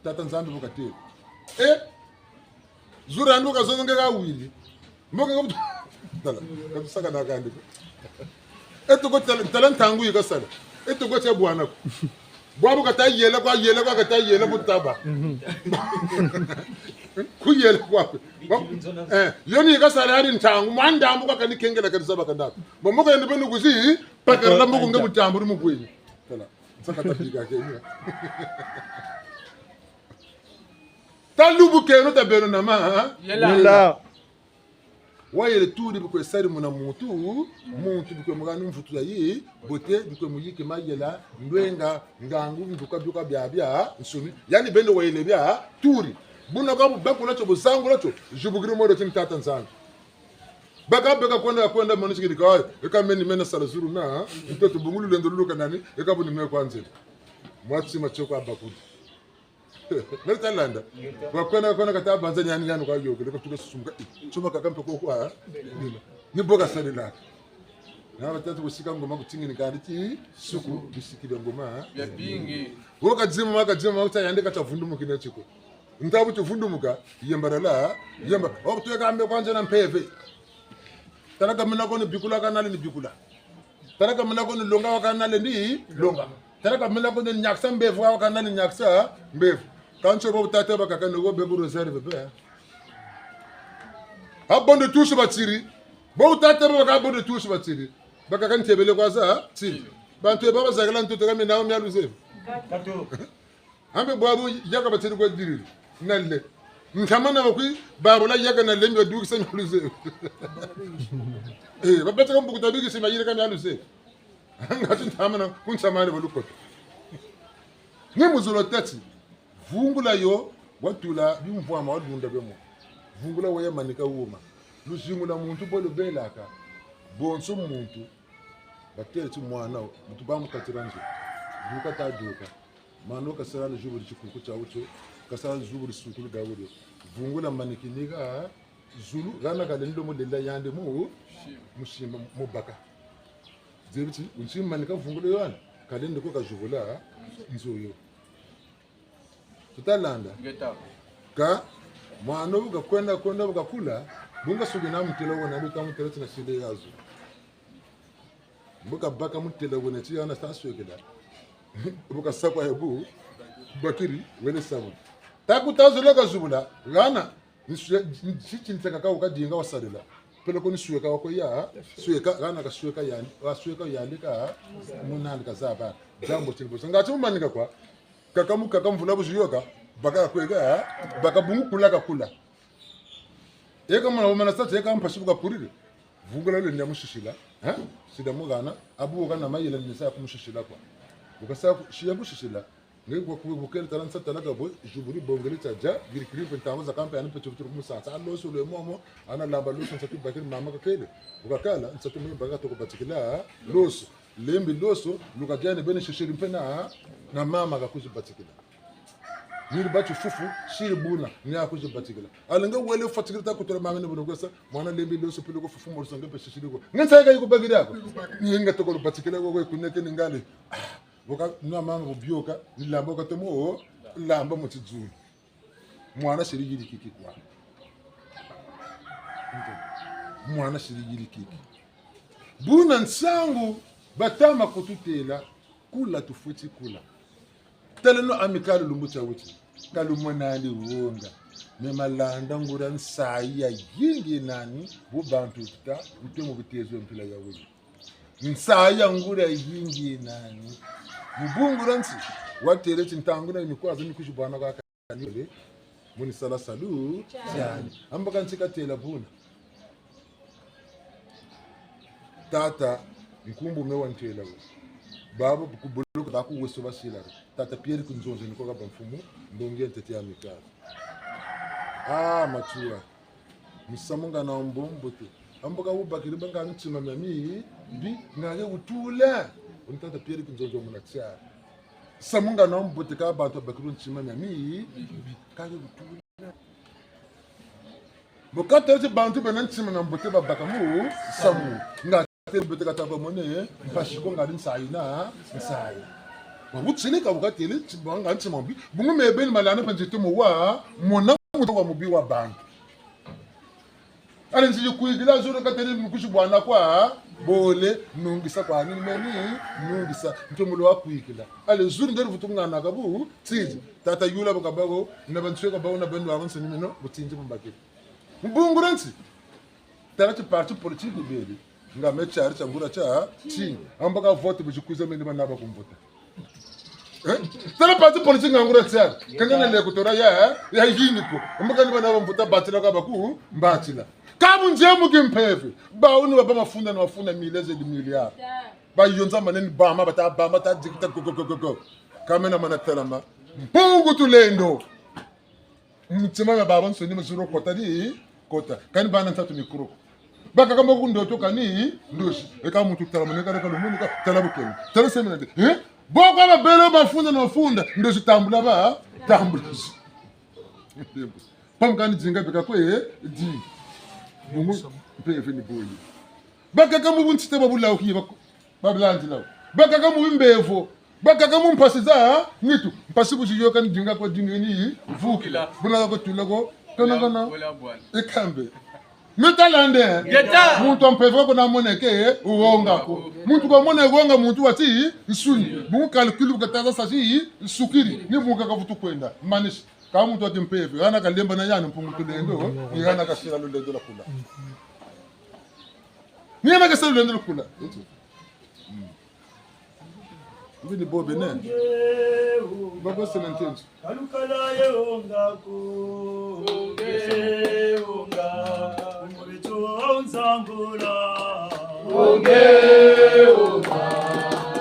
Tata Nzambi bu katele. Eh? Zura ndo kazonga ga wili. Mboka nga butu. Tala, katusaka na kandi. Eto ko tala, tala ntangu yi kasala. Eto ko tia bwana ko. Bwabu kata yela kwa, yela kwa, kata yela bu taba. Kuyela kwa. Eh, yo ni kasala yandi ntangu, mwa ndambu kaka ni kengela kadi zaba kanda ko. Mboka yandi beno kuzi, pakala mboka nge mu tambulu mu kwenyi. Tala, nsaka ta bika kenya. Ta lubu keno ta beno na ma, ha? Yela. Yela. Wayele turi bikwe sari muna muntu, muntu bikwe mugani mvutu ya yi, bote bikwe muyiki mayela, ndwenga, ngangu, nduka, bioka, biabia, nsumi. Yani beno wayele bia, turi. Buna kwa bu bakula tio, bu zangula tio, zibukiri moyo ti Tata Nzambi. Baka beka kwenda, kwenda, mwana sikiri ka, e ka meni mena sala zulu na, ntoto bungu lulendo luluka nani, e ka bu ni me kwa nzila. Mwa tima tio kwa bakudi. Meri talanda. Kwa kwenda, kwenda kata banza nyani, nyani kwa yokele, katuka susumuka. Eh, chuma kaka mpe kwa kwa, eh? Ni bo kasalila. Na batatu kusika ngoma kutingi ni kandi ti, suku, bisikile ngoma, eh? Biabingi. Wo kadzima, ma kadzima, ma uta yandi kata vundumukina tiko. Ntabu tuvundumuka, yemba lala, yemba. O, tuwe kambe kwanza na mpeve. Tala ka mina ko ni bikula, ka nale ni bikula. Tala ka mina ko ni longa, wa ka nale ni longa. Tala ka mina ko ni nyakisa mbevo, wa ka nale ni nyakisa mbevo. Kansi bo tata bakaka ni go be ku réserve pe. A bon de touche batiri. Bo tata bakaka bon de touche batiri. Bakaka ntebele kwa za, tiri. Bantu baba zakala ntoto ka mina mia luzebi. Ambe bwabu yaka batiri kwa diriri. Nale. Ntamana bakwi, babula yaka nale mbi badukisa mia luzebi. Eh, babeta ka mbuku tabikisi mayire ka mia luzebi. Ngati ntamana, kuntamana balukota. Ni mu zulu tati. Vungula yo, watula bimvwama walunda bemo. Vungula waya manika wuma. Luzingu lwa muntu bo lubelaka. Bonso muntu. Batele ti mwana, mutu bamukatila nzo. Duka ta duka. Mano kasala luzingu di tikuku tia utu. Kasa zulu sukulu gawo dio. Vungula manikini ga zulu, gana kalendi lembo lela yandi mu, mu simba, mu baka. Zebi ti, unsi manika vungula yo ana, kalendi ko kazibula nzo yo. Tuta landa. Ngeta. Kâ mwana bu kakwenda, kwenda bu kakula, bu nga suki na mutela wena, luta mutela ti na sile yazo. Bu kabaka mutela wena ti ana sa swekela. Bu kasakwa ya bu bakiri, wele sabu. Ta kuta zola kazibula, gana, ni swe-, ni si ti nsaka ka uka dinga wasadila. Peleko ni sweka wako ya, sweka, gana kasweka yandi, wasweka yandi ka, munandi kazaba. Diambu ti ni bosa. Nga ti mu manika kwa, kaka mu kaka mvula bu ziyoka, baka kweka, baka bungu kula kakula. Eka mwana wamana sa ti eka mpasi bu kakulile. Vungula le ndia musisila, eh? Sida mu gana, abu kana mayela ni sa kumusisila kwa. Bu kasa ku-, siya kusisila. Nge kwa ku-, bu kele tala nsa tala ka bo, zibuli bongele tia dia, girikiri mpe ntangu za kampe, ani mpe tuvuturu kumusansa. Ah, loso lwe momo, ana lamba loso nsatu bakiri mama kakele. Bu kakala, nsatu mwe baka toko batikila, loso. Lembi loso, luka diane beni sisiri mpe na, na mama kakuzi batikila. Niri bati fufu, siri buna, ni akuzi batikila. Alenge wele fatikila ta kutula mama ni buna kwesa, mwana lembi loso peleko fufu moroso nge mpe sisiri ko. Nge nsa yeka yiku bakiri ako. Ni nga toko lubatikila ko kwe kuneke ni ngale. Ah, boka, nwa mama bubioka, ni lamba boka tomo, lamba mu tizulu. Mwana siri yirikiki kwa. Mwana siri yirikiki. Buna nsangu batama kututela, kula tufweti kula. Taleno Amicale lumbu tia wuti. Ka lumonani wonga. Mais malanda nguria nsayi yayingi nani, bu bantu tuta, utemo bitezo mpila ya wele. Nsayi ya nguria yayingi nani. Mu bungu dia nsi, watele ti ntangu na mikwaza ni kuzi bwana kwa kanile, muni sala salu, tiani. Amba kansi katela buna. Tata, nkumbu me wantela wo. Babo ku boloko baku weso basila. Tata Pierre Kunzonzo ni kwa kaba mfumu, ndongi ya ntete ya Amicale. Ah, Matsoua. Musamu ngana mbo mbote. Ambo ka ubakiri banga ntima miami, bi, ngage utula. Uni tata Pierre Kunzonzo muna tia. Samu ngana mbote ka bantu bakiri ntima miami, bi, kage utula. Mbo katele ti bantu bena ntima mia mbote babaka mu samu. Nga te mbote kata bamone, mpasi ko ngadi nsayi na nsayi. Ba butsile ka bu katele, ti banga ntima mbi. Bungu me beni malanda mpe nzito mu wa, mona muntu wa mubi wa bantu. Ale nzidi kwikila zulu katele mu kuzi bwana kwa, bole, nungisa kwa nini meni, nungisa, ntomulo wa kwikila. Ale zulu nderi vutu ngana kabu, tidi. Tata yula bakabako, na banswe kabako, na bandu abansoni meno, butindi bumbakile. Mu bungu dia nsi. Tala ti parti politique beri. Nga me tiari tia nguria tia, ti. Amba ka vote bu zikwiza meni bana bakumvota. Eh? Tala parti politique nga nguria tiari. Kanga na l'électorat ya, ya yini ko. Amba kani bana bamvota batila ka baku, batila. Ka bu nzie mu kimpeve. Bawu ni baba mafunda na mafunda milliers et de milliards. Bayonza maneni bama bata bama ta dikita go, go, go, go, go. Ka me na mana telama. Mpungu Tulendo. Ntima mia babansoni mazulu kota di, kota. Kani bana nsatu mikro. Bakaka moko ndoto kani, ndosi. E ka muntu tala maneka, ka lumuni ka, tala bukele. Tala semena de. Eh? Boko babele mafunda na mafunda. Ndosi tambula ba, tambula. Pam kani dinga bika kwe, di. Bungu, mpeve ni boyi. Bakaka mu buntite babula uki, bako. Babilandila. Bakaka mu bimbevo. Bakaka mu mpasi za nitu. Mpasi bu ziyoka ni dinga kwa dinga ni vukila. Buna ko tula ko. Kana kana. Wala bwana. Ekambe. Metalande. Ngeta. Muntu wa mpeve ko na moneke, uwonga ko. Muntu kwa mone uwonga muntu wa ti, nsuni. Bungu calcul bu kataza sa ti, nsukiri. Ni bungu ka vutu kwenda. Manisi. Ka muntu wa kimpeve. Hana kalemba na yani Mpungu Tulendo. Ni hana kasila lulendo lwa kula. Ni hana kasila lulendo lwa kula. Mbi ni bobe ne. Bakose na ntenzo. Kalukala ye onga ko. Onge, onga. Umureto wa unzangula. Onge, onga.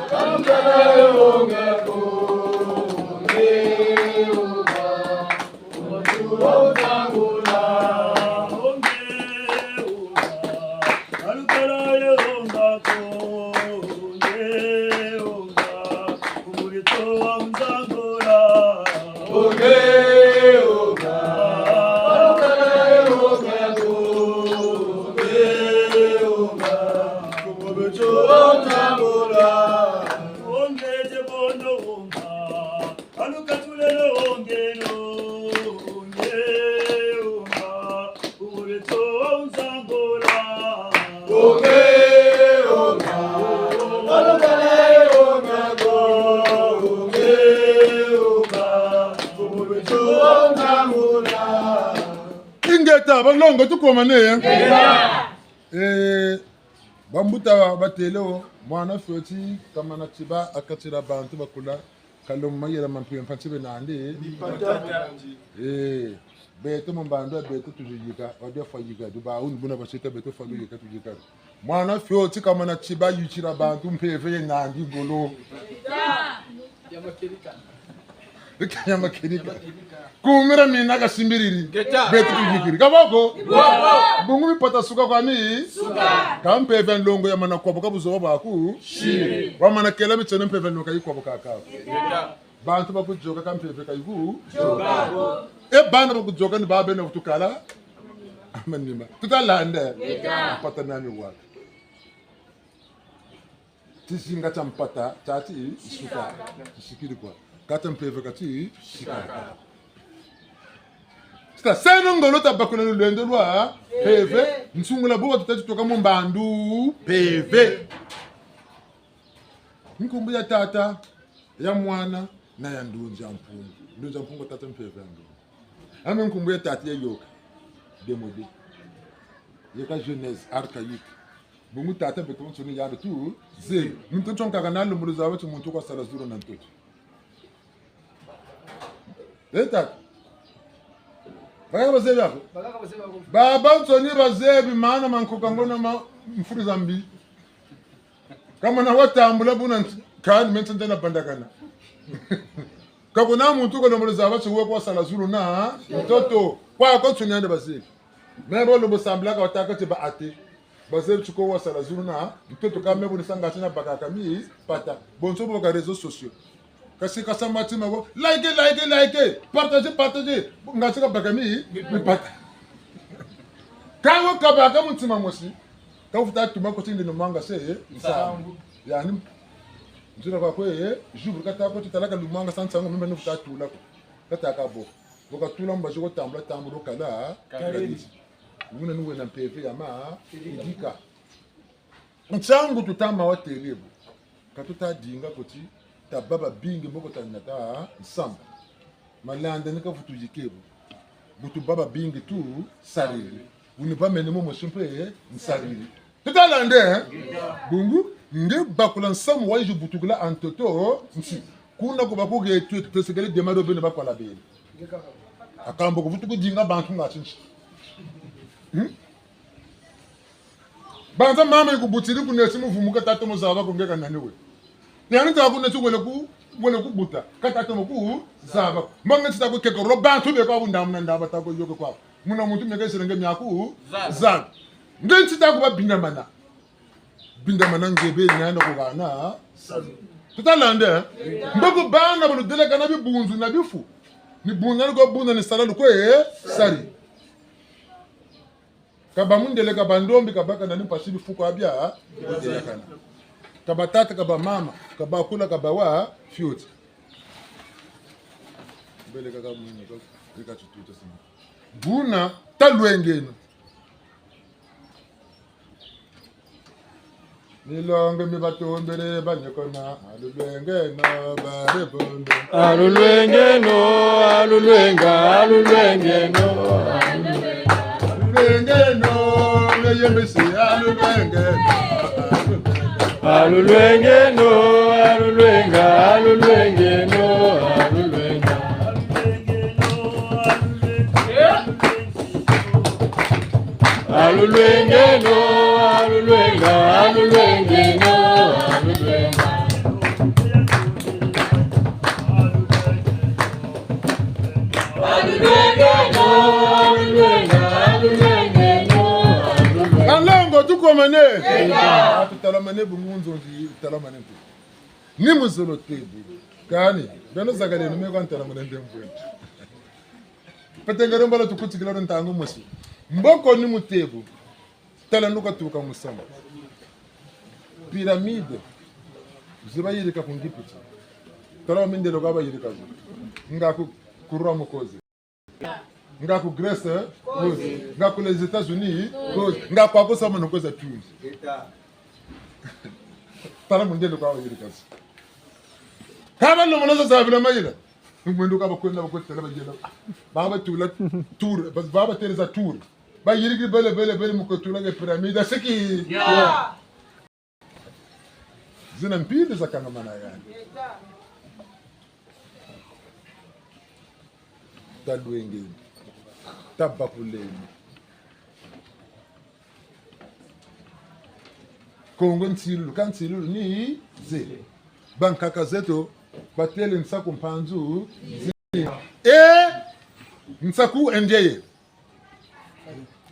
Kalukala ye onga ko. Onge, onga. Balongo, tukomane, eh? Eh, bambuta batele o, mwana fioti kamana tiba a kati dia bantu bakula, kalomba mayela ma mpimpa nti bena nandi. Eh, beto mu mbandu ya beto tuziyika, wadi fwa yika, duba unu buna basita beto fwa yika, tuyika. Mwana fioti kamana tiba yitila bantu mpeve ye nandi ngolo. Ya makedika. Kaya makedika. Kumira mina kasimbiriri. Ngeta. Beto tuyikiri. Ka bo ko? Bo ko. Bungu mipata suka kwani? Suka. Ka mpeve ya nlongo yamana kwabuka buzoba bwaku. Shiri. Wamana kela mitieno mpeve ya nlongo kayikwabukaka. Ngeta. Bantu bakuyoka ka mpeve kayiku. Yoka. E bana bakuyoka ni ba bena kutukala. Amanima. Tutalanda. Ngeta. Mpata nani waka. Tizinga tia mpata, tiati, isuka. Tisikiri kwa. Kati mpeve kati, sika. Sita seno ngolo tabakula lulendo lwa mpeve, nsungula buwa tutati toka mu mbandu mpeve. Nkumbu ya Tata, ya Mwana, na ya Ndunzi a Mpungu. Ndunzi a Mpungu, Tata Mpeve ya Ndunzi. Ame nkumbu ya tata ya yoka. Démodé. Yeka Genèse, archaïque. Bungu tata beto nsoni yandi tuzebi. Muntu ntsonga kaka na lumbulu zaba ti muntu kwa sala zulu na ntoto. Eh, tata. Bakaka bazebi ako? Bakaka bazebi ako. Baba nsoni bazebi mana mankoka ngona ma mfuri zambi. Kamana watambula buna nti-, kani me nti nzena bandakana. Ka kuna muntu ko lombo zaba ti we kwa sala zulu na ntoto. Kwa ko nsoni yandi bazebi. Me bo lombo sambila ka wataka ti ba athée. Bazebi ti ko wa sala zulu na ntoto ka me bo ni sanga tina bakaka mipata. Bonso bo ka réseaux sociaux. Kasi ka sa matima bo. Like, like, like. Partage, partage. Nga tika baka mi, mipata. Ka wo kabaka mu ntima mosi. Ka ufuta tuma ko tindi no manga se, eh? Nsangu. Yani, nzila kwa kwe, eh? Jour kata ko ti tala ka lumanga sa nsangu, meme no futa tula ko. Kata ka bo. Bo katula mbazi ko tambula, tambula kala. Kala. Kala. Wuna ni wena mpeve ya ma, idika. Nsangu tuta ma watele bo. Ka tuta dinga ko ti, tababa bingi moko ta nata nsamba. Malanda ni ka vutu yike bo. Bu tubaba bingi tusariri. Wuni bamene momo si mpe nsariri. Tutalande, eh? Bungu, nge bakula nsamu wa izi butukila a ntoto, nsi. Kuna ko bakuge tu, tu, tesekele dema do bene bakwala bene. Akambo ko vutu kudinga bantu nga tinsi. Hmm? Banza mama ikubutiri kuneti mu vumu ka tata mo zaba ko nge ka nani we. Yani ta kuneti wele ku, wele kubuta. Ka tata mo kuzaba. Mbange ti ta ku keko ro bantu be kwa bunda muna ndaba ta ku yoke kwa. Muna muntu meke sirenge miaku. Zaba. Zaba. Nge nti ta ku babinda mana. Binda mana nge be nyana ku gana. Tutalande, eh? Mboko bana baludeleka na bibunzu na bifu. Ni buna luko buna ni sala luko, eh? Sari. Ka ba mundele, ka ba ndombi, ka ba kana ni mpasi bifuku abia, budelakana. Ka ba tata, ka ba mama, ka ba kula, ka ba wa fioti. Bele kaka mwini, ka, ka tututa sima. Buna, talwengeno. Milongo mi batombele banyokona, alulwengeno barebondo. Alulwengeno, alulwenga, alulwengeno. Alulwengeno, meyemisi, alulwengeno. Alulwengeno, alulwenga, alulwengeno, alulwenga. Alulwengeno, alulwenga, alulwengeno, alulwenga. Alulwengeno, alulwenga, alulwengeno, alulwenga. Balongo, tukomane. Eka. Tutalamane bungu nzonzi, tutalamane mpe. Ni mu zolo te bu. Kani, beno zakaleno me kwa ntalamane ndembo. Petengere mbala tukutikila ntangu mosi. Mboko ni mu te bu. Tala nu katuka mu sama. Pyramide. Zi bayirika ku Ngipiti. Tala mindele kwa bayirika zo. Nga ku, ku Rome koze. Nga ku Grèce, eh? Koze. Nga ku les États-Unis, koze. Nga kwa ko sama no koza tuzi. Tala mundele kwa bayirika zo. Ka ba lomola za zabila mayela. Mwendo ka bakwenda, bakwenda, tala bayela. Ba batula tour, ba, ba batele za tour. Bayirikidi bele, bele, bele mu kutula nge pyramide. Asiki. Ya. Zina mpindu zakangamana yani. Talwengeni. Tabakuleni. Kongo nsilulu, ka nsilulu ni ze. Bankaka zeto, batele nsaku mpanzu. E, nsaku Indien ye.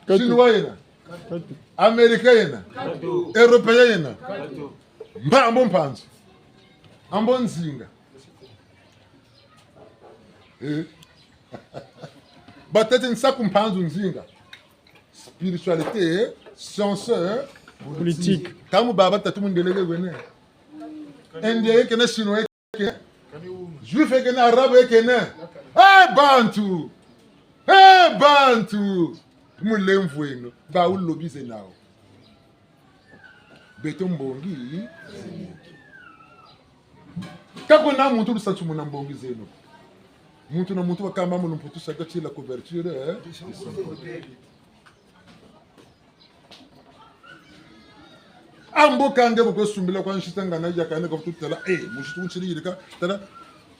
Katu. Chinois yena. Katu. Américain yena. Katu. Européen yena. Katu. Mpa ambo mpanzu. Ambo nzinga. Eh. Batete nsaku mpanzu nzinga. Spiritualité, science, eh, politique. Politique. Kamu baba tatu mundele ke kwene. Indien ye kena, chinois ye kena. Juif ye kena, arabe ye kena. Eh, bantu. Eh, bantu. Mulemvo eno. Ba ulobize nao. Beto mbongi. Ka kuna muntu lusansu muna mbongi zeno. Muntu na muntu wakamba mu lumputu saka ti la couverture, eh? Ambo kande boko sumbila kwa nshita ngana yaka ne ko tutala, eh, mushitu nchiri yirika, tala,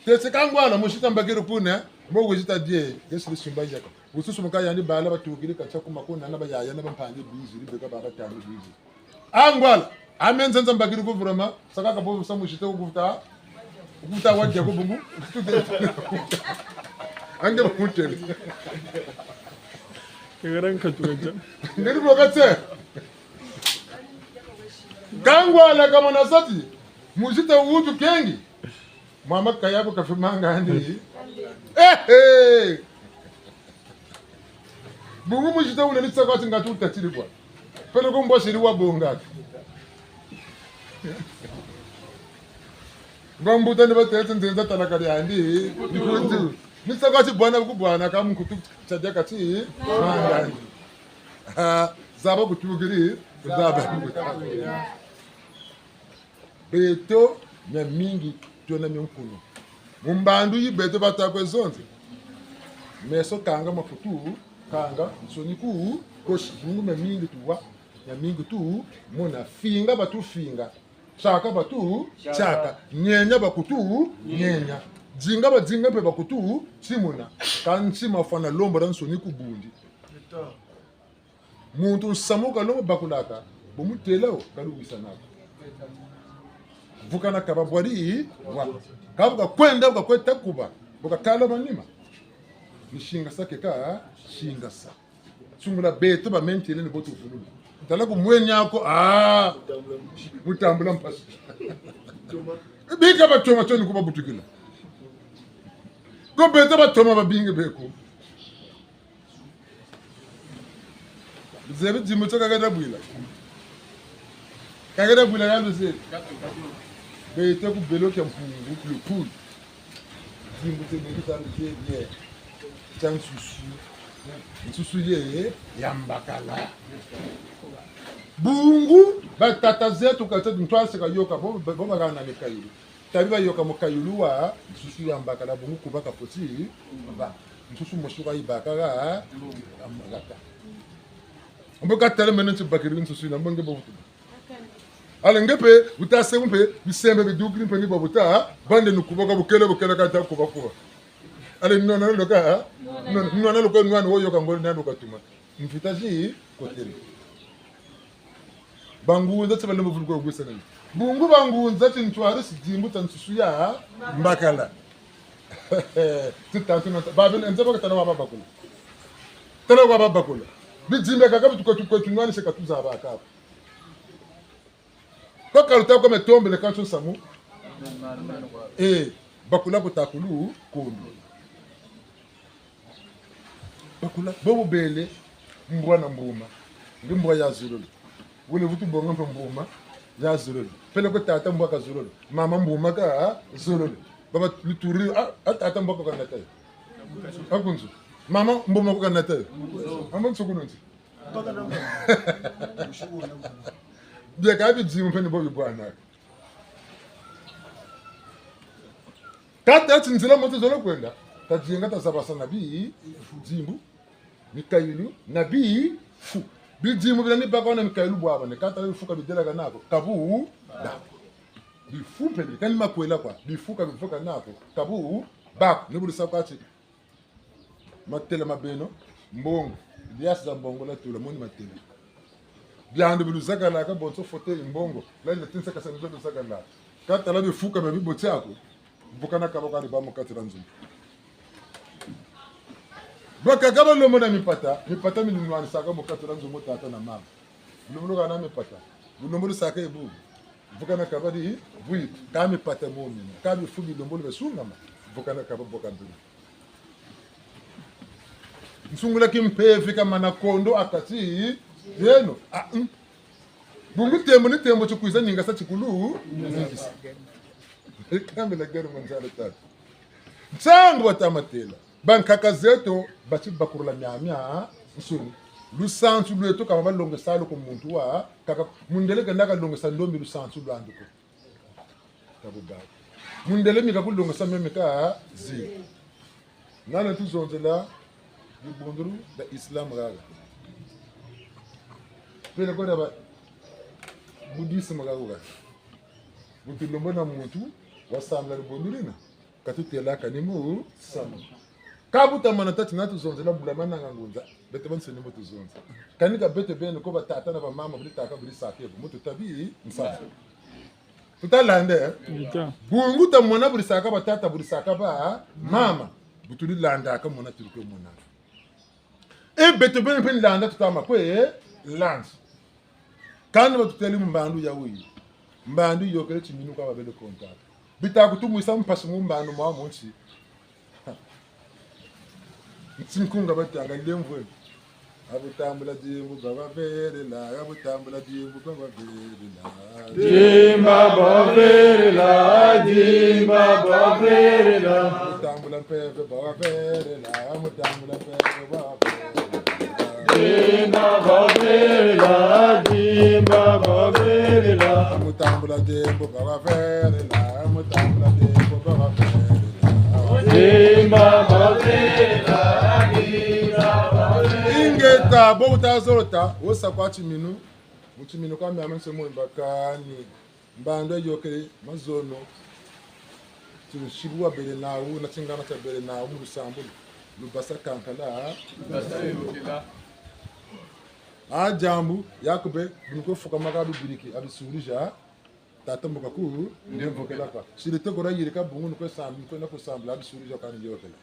tese kangwala mushita mbakiri kuna, mo wizita die, gesiri sumba yaka. Ususu muka yandi bala batukiri kancha kuma kuna na bayaya na bampangi biziri beka baba tani biziri. Angwala, ame nzenza mbakiri ku vraiment, saka ka bovu samu shite ukuta, ukuta wa dia ko bungu. Ange bakutele. Kagara nkatu kancha. Ngeri bokatse. Kangwala kama nasati, muzita utu kengi. Mama kayabo kafimanga andi. Eh, eh. Bungu muzita una ni tsakwa ti ngatu tatiri kwa. Pele ko mbwa siri wa bonga. Ngwa mbuta ni batete nzenza talaka diandi. Nkutu. Ni tsakwa ti bwana ku bwana ka mu nkutu tsadia kati. Mangani. Ah, zaba kutukiri, zaba kutukiri. Beto, mia mingi twena mia nkunu. Mu mbandu yi beto bata kwe zonze. Meso kanga makutu, kanga nsoni ku, kosi bungu mia mingi tuwa, mia mingi tumona, finga batufinga, tiaka batu, tiaka, nyenya bakutu, nyenya. Dinga badinga mpe bakutu, timona. Kansi mafwana lomba da nsoni ku bundi. Muntu nsamu kalongo bakulaka, bo mutela wo, kaluwisanaka. Vukana kaba bwadi, wa. Kabu kakwenda, kakweta kuba, bo kakala manima. Ni singasa keka, singasa. Sungula beto ba mentele ni bo tuvululu. Tala ku mwenya ko, ah, mutambula mpasi. Bika batoma toni kuba butukila. Ko beto batoma babingi beko. Zebi dimbu tio kaketa bwila. Kaketa bwila ya luzebi. Beto ku belo kia Mpungu, ku Lukulu. Dimbu tio beki ta luzebi ye. Tia nsusu. Nsusu ye, ya mbakala. Bungu, batata zeto kata ntwase kayoka, bo, bo bagana mikayulu. Tabi bayoka mukayulu wa nsusu ya mbakala bungu kuba kafweti ba. Nsusu mosi kwa ibaka ga, amagata. Mbo katala mene nti bakiri nsusu yina, mbo nge bo vutu. Ale nge mpe, uta se mpe, bisembe bidukiri mpe ni bo buta, bande ni kuba ka bukele, bukele kata kuba kuba. Ale nwana loka, nwana, nwana loka, nwana wo yoka ngolo nwana loka tuma. Mvita zi kotele. Bangunza ti balembo vulu kwa gwesa nani. Bungu bangunza ti ntwari si dimbu ta nsusu ya mbakala. Ti tantu na babe nze baka tala wa babakula. Tala wa babakula. Bidimbe kaka bitu kwetu kwetu nwani se katuza bakaka. Kwa kaluta kwa metombele kanso samu. Eh, bakula kutakulu kondo. Bakula, bobo bele, mbwa na mbuma. Nge mbwa ya zololo. Wele vutu bonga mpe mbuma ya zololo. Pele ko tata mbwa ka zololo. Mama mbuma ka zololo. Baba luturi, ah, ah, tata mbwa ko kanata yo. Akunzu. Mama mbuma ko kanata yo. Amba nsuku nunzi. Bia ka bidimu mpe ni bo bibwana. Kata ti nzila moto zola kwenda, ta dinga ta zabasana bi, dimbu. Mikayulu na bifu. Bidimbu bina ni baka na mikayulu bwabane. Kata bifu ka bidelakana ko, ka bu bako. Bifu mpe bi, kani makwela kwa. Bifu ka bivukana ko, ka bu bako. Ni bu lusa kwa ti: Matela ma beno, mbongo. Biasi za mbongo la tula, moni matela. Biandu bi luzakalaka, bonso fauteuil, mbongo. La ina tinsa kasa nzo luzakalaka. Kata la bifu ka bia bibotia ko, vukana kaba kani ba mu kati dia nzo. Bakaka balombo na mipata, mipata mi lunwanisaka mu kati dia nzo mu tata na mama. Lumbu kana mipata. Lumbu lusaka ebu. Vukana kaba di, bwi, ka mipata mo mina. Ka bifu bilombo lubesungama. Vukana kaba boka mbili. Nsungula kimpeve kamana kondo a kati dieno. Ah, mm. Bungu tembo ni tembo tikwiza ningasa tikulu. Ningisa. Kambe la guerre mondiale tatu. Nsangu wa tamatela. Bankaka zeto bati bakulula miamiansoni. Lusansu lweto ka balongesa lo ku muntu wa, kaka mundele kenda kalongesa ndombi lusansu lwandi ko. Ka bu bako. Mundele mi kakulongesa meme ka zi. Ngana tuzonzela dibundu dia Islam gaga. Pele ko dia ba bouddhisme gaga. Bu tulomba na muntu wasambila dibundu dina, ka tutelaka ni mu samu. Ka bu tamana tâ ti na tuzonzela bula mananga ngunza, beto bansoni mu tuzonza. Kani ka beto beno ko, batata na bamama, bu ditaka bu disaka ebu, mu tutabi nsamu. Tutalanda, eh? Ngeta. Bungu tamona bu disaka batata, bu disaka bamama. Bu tudilandaka, mona tuli kwe mona. E beto beno mpe landa tutama kwe, eh, landa. Kani batuteli mu mbandu ya wuyi. Mbandu yokele timinu kwa babele contact. Bita kutumwisa mpasi mu mbandu mwa mu nsi. Nsi nkunga batanga lemvwe. A bu tambula dimbu babavelela, a bu tambula dimbu babavelela. Dimba babavelela, dimba babavelela. A bu tambula mpeve babavelela, a bu tambula mpeve babavelela. Dimba babavelela, dimba babavelela. A mu tambula dimbu babavelela, a mu tambula dimbu babavelela. Dimba babavelela, dimba babavelela. Ingeta, bo uta zolo ta, wo sa kwa timinu, mu timinu kwa miamiansoni mo mbakani. Mbandu yayokele, mazono. Tinsibu wabele nawu, na tingana tiabele nawu, mu lusambulu. Lubasa kankala. Lubasa yokela. A diambu, yakube, bu ni kwe fukamaka bibiriki, a bisulija. Tata mboka ku, ndemvokela kwa. Sile toko la yirika bungu ni kwe sambi, ni kwe na kwe sambila, a bisulija kani yokela.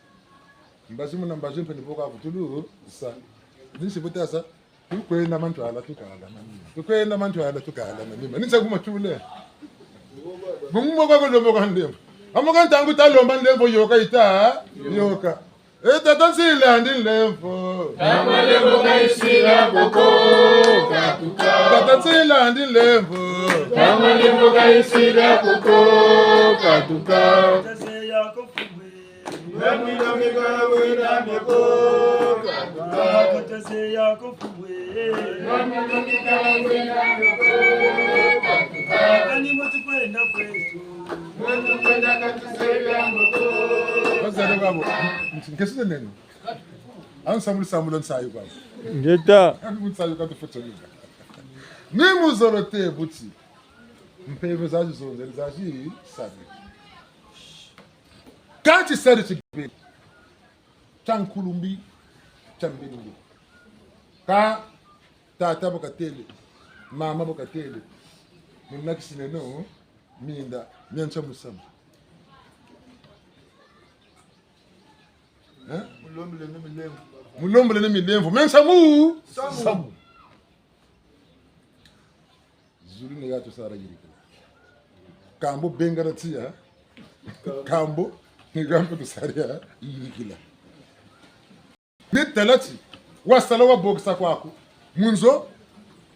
Mbazi muna mbazi mpe ni bo ka vutulu sa. Ni si bu ta sa. Tukwenda mantwala tukala manima. Tukwenda mantwala tukala manima. Ni nsa kuma tule. Bungu mo kwa kulomba kwa ndemvo. A mo ka ntangu ta lomba ndemvo yoka ita. Yoka. E tata Nsila ndi ndemvo. Tama ndemvo ka isila koko. Katuka. Tata Nsila ndi ndemvo. Tama ndemvo ka isila koko. Katuka. Bazalo babo, nkesi neno. Ansa muli sambula nsayi babo. Ngeta. Ani mu nsayi ka tufutsa. Ni mu zolo te buti. Mpeve zazi zonzele zazi sari. Kansi sari tibe. Tia nkulumbi, tia mbilumbi. Ka tata bo katele, mama bo katele. Munakisi neno minda, miantia mu samu. Eh? Mulombele ni milemvo. Mulombele ni milemvo. Miantia mu samu. Samu. Zulu ni ga tusala yirikila. Kambo bengana tiya. Kambo ni ga mpe tusala yirikila. Ni tala ti wasala wabokisa kwaku. Mu nzo,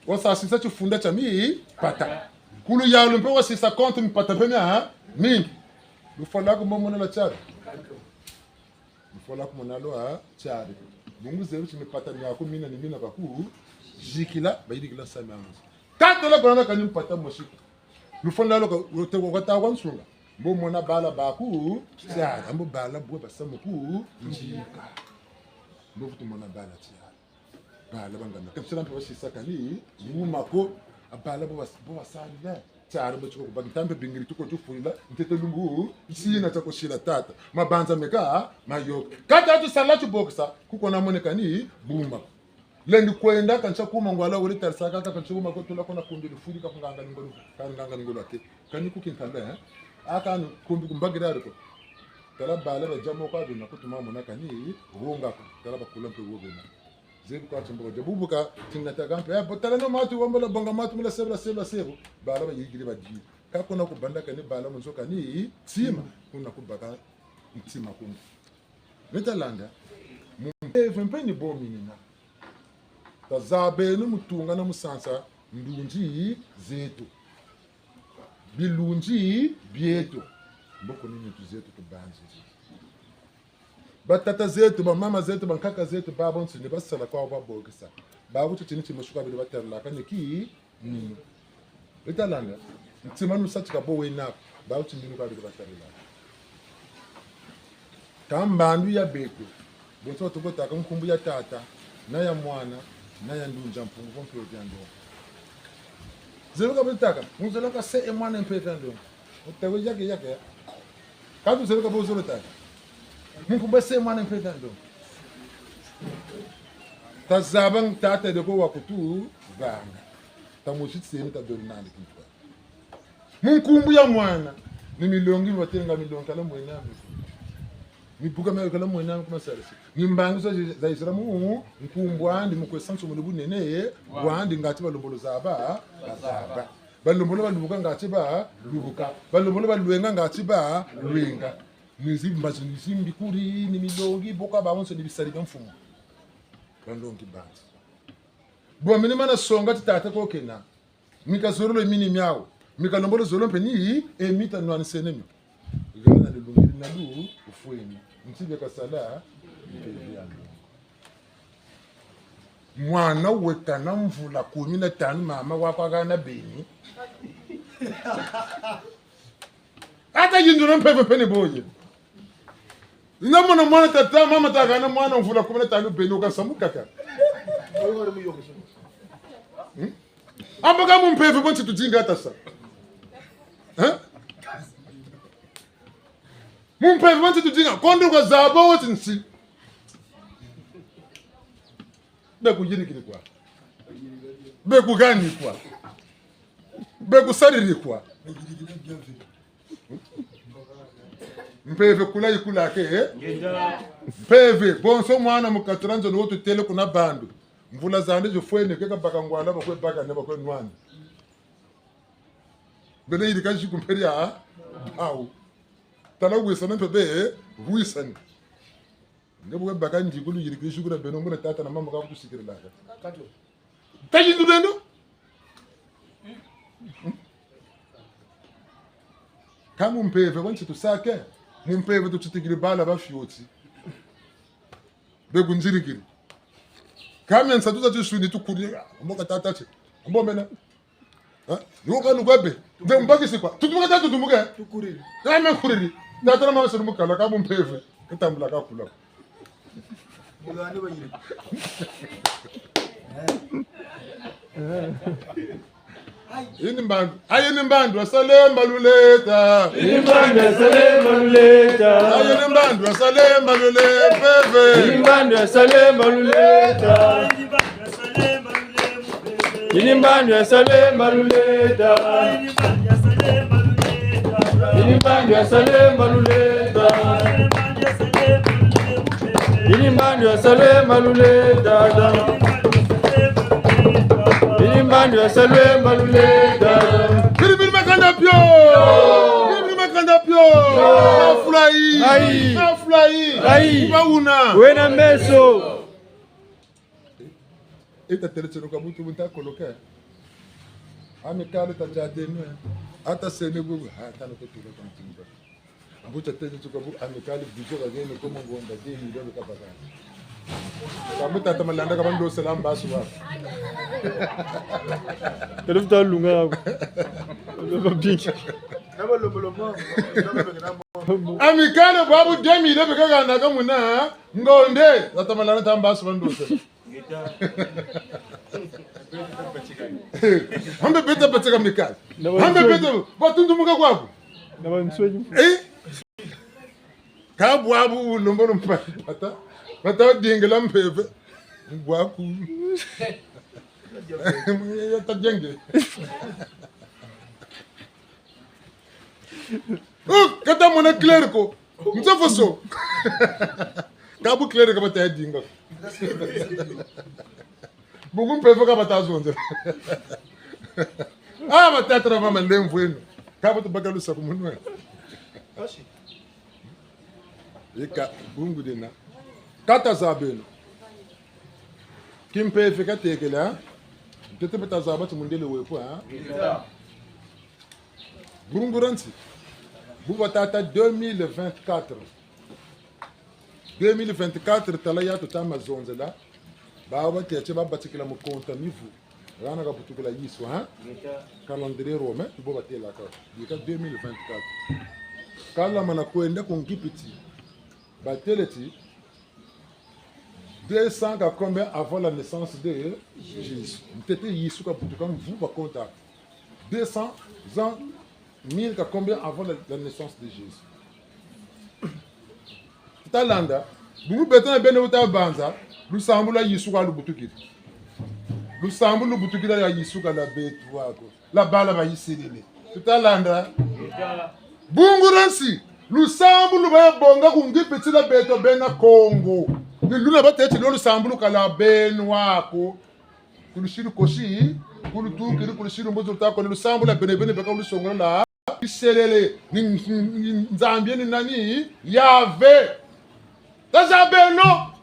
wasasisa tifunda tia mipata. Ku luyalu mpe wasisa compte mipata mpe mia mingi. Lufwala ku mo mona la tiari. Lufwala ku mona lo a tiari. Bungu zebi ti mipata miaku mina ni mina kaku yikila, bayirikila samu a nzo. Ka tola kwanana kani mpata mosi. Lufwala lo ka, lo te ko kata kwa nsunga. Mbo mona bala baku tiari, mbo bala bwe basamu ku njika. Mbo vutu mona bala tiari. Bala bangana. Ka nsila mpe basisa kani, wuma ko, a bala bo bas-, bo basarila. Tiari bo tiko kubaki ntambe bingiri tuko tufulila, ntete lumbu, sina tako sila tata. Mabanza meka, mayoka. Kata tu sala tu bokisa, kuko na mone kani, buma. Lendi kwenda, kansi kuma ngwala wele tarisaka, kansi kuma ko tula kona kundi lufuli ka kunganga ngolo, ka nganga ngolo ake. Kani kuki nkanda, eh? Aka ni kumbi kumbagirari ko. Tala bala ba jamo kwa bina kutuma mona kani, wonga ko. Tala bakula mpe wo bena. Zebi kwa timbo ja bubuka, tingata kampe. Eh, bo tala no matu, wambola bonga matu, mula sebla, sebla, sebo. Bala bayigiri badi. Ka kuna kubanda kani bala munzo kani, tima. Kuna kubaka, tima kuna. Betalanda. Mumpeve mpe ni bo minina. Tazabeno mu tunga na mu sansa ndunzi zeto. Bilunzi bieto. Mboko ni nitu zeto tubanzi. Batata zeto, bamama zeto, bankaka zeto, babonso ni basala kwa babokisa. Babu titini timosi kwa bile batalaka ni ki nini. Betalanda, ntima nu satika bo wena, babu tindinu kwa bile batalila. Ka mbandu ya beko, bonso tukotaka nkumbu ya Tata, na ya Mwana, na ya Ndunzi a Mpungu, vo Mpeve ya Ndongo. Zelo ka botaka, mu zelo ka se e mwana Mpeve ya Ndongo. Otawe yake yake. Ka tu zelo ka bo zolo taka. Mu nkumbu se mwana Mpeve ya Ndongo. Tazaba Tata deko wakutuvanga. Tamusi tsemi ta dori nandi kintwa. Mu nkumbu ya mwana, ni milongi, batelenga milongi kala mwena mi. Ni buka mia kala mwena mi kuma sarisi. Ni mbangi za, za Israel mu nkumbu andi, mu kwe sanso mu bunene bwandi, ngati balombolo zaba, bazaba. Balombolo balubuka ngati balubuka. Balombolo balwenga ngati balwenga. Ni zimbazi, ni zimbikuri, ni milongi, boka bawonso ni bisari bia mfumu. Balongi banzi. Bo mini mana songa ti tata ko kena. Mi kazololo mini miau. Mi kalombolo zolo mpe ni, e mi tanwanisene mi. Gana lulungiri na lu, ufweni. Nti bia kasala, Mpeve ya Ndongo. Mwana weka na mvula kumi na tanu, mama wako agana beni. Ata yindula Mpeve mpe ni boye. Ina mona mwana tata, mama tagana mwana mvula kumi na tanu beni, ukasamu kaka. Hmm? Amba ka mu mpeve bo nsi tudinga ata sa. Hein? Mu mpeve bo nsi tudinga, kondo kwa zaba wo ti nsi. Be kuyirikiri kwa. Be kugani kwa. Be kusariri kwa. Mpeve kula ikula ke, eh? Mpeve, bonso mwana mu katula nzo wo tutele kuna bandu. Mvula zandi zifwene, ke kabaka ngwala, bakwe baka ne bakwe nwani. Bele yirika ziku mperi ya, au. Tala wisana mpe be, eh? Wisani. Nge bwe baka nzikulu yirika ziku na beno, muna tata na mama kakutusikirilaka. Kato. Tayindulendo. Ka mu mpeve, kwa nsi tusake, mu mpeve tusitikiri bala ba fioti. Be kunzirikiri. Ka mia nsatu za tisuni tukuri, mboka tata che. Mbo mena. Ha? Nuka nuka be. Nde mbakisi kwa. Tutumuka ta tutumuka. Tukuriri. Ya me kuriri. Tata na mama suru mukala ka mu mpeve. Katambula kakula. Mulwani bayiri. Ini mbandu. Aye ni mbandu ya Salemba luleta. Ini mbandu ya Salemba luleta. Aye ni mbandu ya Salemba lule, Mpeve. Ini mbandu ya Salemba luleta. Ini mbandu ya Salemba luleta. Ini mbandu ya Salemba luleta. Ini mbandu ya Salemba luleta. Ini mbandu ya Salemba luleta. Biri biri makanda pio. Biri biri makanda pio. Nafulai. Ai. Nafulai. Ai. Bauna. Wena meso. Eta tele tsero ka butu bunta koloka. Ami kale ta jademe. Ata sene bu, ha, tano ko tula kwa mtimba. Mbuta tete tuka bu ami kale bijo ka gene ko mu ngonda de mi do ka baka. Ka mbuta ta malanda ka bando salam basu ba. Tele futa lunga ko. Ba bingi. Amicale bwabu deux mille beka gana kamuna ngonde. Zata malana tamba su bandu se. Ambe beta beta Amicale. Ambe beta batundumuka kwaku. Na bansoni. Eh? Ka bwabu lombono mpata. Bata dingila mpeve. Bwaku. Ya ta jenge. Oh, ka ta mona clair ko. Nza foso. Ka bu clair ka bata ya dinga. Bungu mpeve ka bata zonza. Ah, bata tala mama lemvo eno. Ka bata baka lusakumunu. Ika, bungu dina. Ka ta zaba eno. Kimpeve katekele, hein? Ntete bata zaba ti mundele wepo, hein? Bungu dia nsi. Bu batata deux mille vingt-quatre. Deux mille vingt-quatre, tala ya tuta ma zonzela. Ba batete babatikila mu konta mivu. Gana kabutukila Yesu, hein? Calendrier romain, bo batelaka. Bika deux mille vingt-quatre. Kala mana kwenda ku Ngipiti. Batele ti, deux cents ka combien avant la naissance de Jésus? Ntete Yesu kabutuka mvu ba konta. Deux cents ans, mille ka combien avant la, la naissance de Jésus? Tuta landa, bungu beto na beno bu ta banza, lusambulu lwa Yesu ka lubutukidi. Lusambulu lubutukidi lwa Yesu ka lwa beto wako. Lwa bala ba Iselele. Tuta landa. Bungu dia nsi, lusambulu ba ya bonga ku Ngipiti lwa beto bena Kongo. Ni luna batete lo lusambulu ka lwa beno wako. Ku lusidi kosi, ku lutukidi, ku lusidi mbuzi luta ko, ni lusambulu lwa bene bene beka lusongola lwa Iselele, ni, ni, ni Nzambi ni nani? Yave. Ta zaba beno.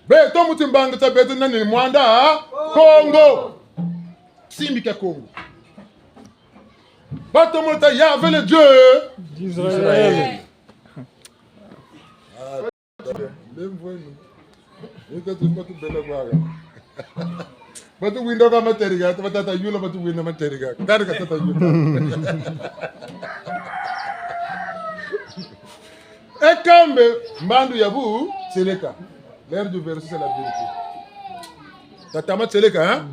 Beto mu timbangi tia beto nani? Mwanda Kongo. Simbi kia Kongo. Batomo ta Yave le Dieu d'Israël. Ah, lemvo eno. Ita tu batu bela kwaga. Batu winda ka materika, batu tata yula batu winda materika. Kari ka tata yula. E kambe mbandu ya bu seleka. L'heure du verset, c'est la vérité. Tata Matseleka, hein?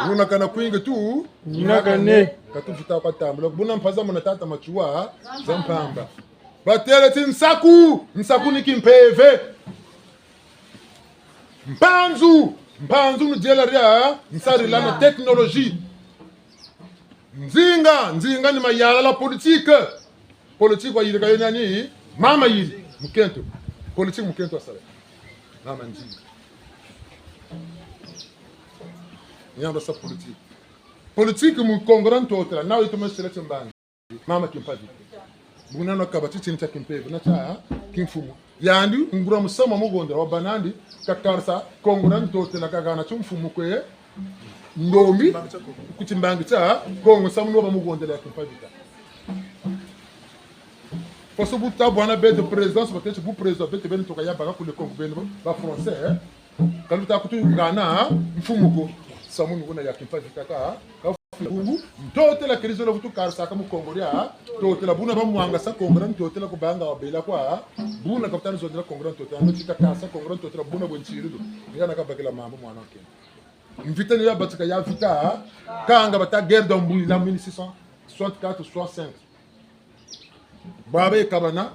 Muna kana kwingi tu. Nyakane. Ka tufweti kwa tambula. Buna mpaza muna tata Matsoua, za mpamba. Batele ti nsaku, nsaku ni kimpeve. Mpanzu, mpanzu ni diela dia nsarila na technologie. Nzinga, nzinga ni mayala la politique. Politique wayidika yo nani? Mama yidi, mukento. Politique mukento wasala. Mama Nzinga. Yandi wasa politique. Politique mu Kongo dia Ntotela, nao ituma sila timbangi. Mama Kimpa Vita. Buna na kaba titini tia kimpeve, na tia kimfumu. Yandi, nguria musamu wa mu gondela, wabâ nandi, kakarisa Kongo dia Ntotela, kagana timfumu kwe ndombi, ku timbangi tia Kongo, samu ni wabâ mu gondela ya Kimpa Vita. Faso bu ta bwana beto présidence, batete bu président beto beno tuka ya baka kule Kongo beno ba français, hein? Ka luta kutu gana mfumu ko, samu ni kuna ya Kimpa Vita ka, ka bungu, Ntotela keri zola kutu karisaka mu Kongo dia Ntotela, buna bamwangasa Kongo dia Ntotela kubanga wabela kwa, buna kapitani zodela Kongo dia Ntotela, no tika karisa Kongo dia Ntotela, buna bwe ntsirilu, ni gana kabakila mambu mwana nkento. Mvita ni ya batika ya vita, kanga bata guerre d'Ambuila mille six cent soixante-quatre soixante-cinq. Baba ye kabana,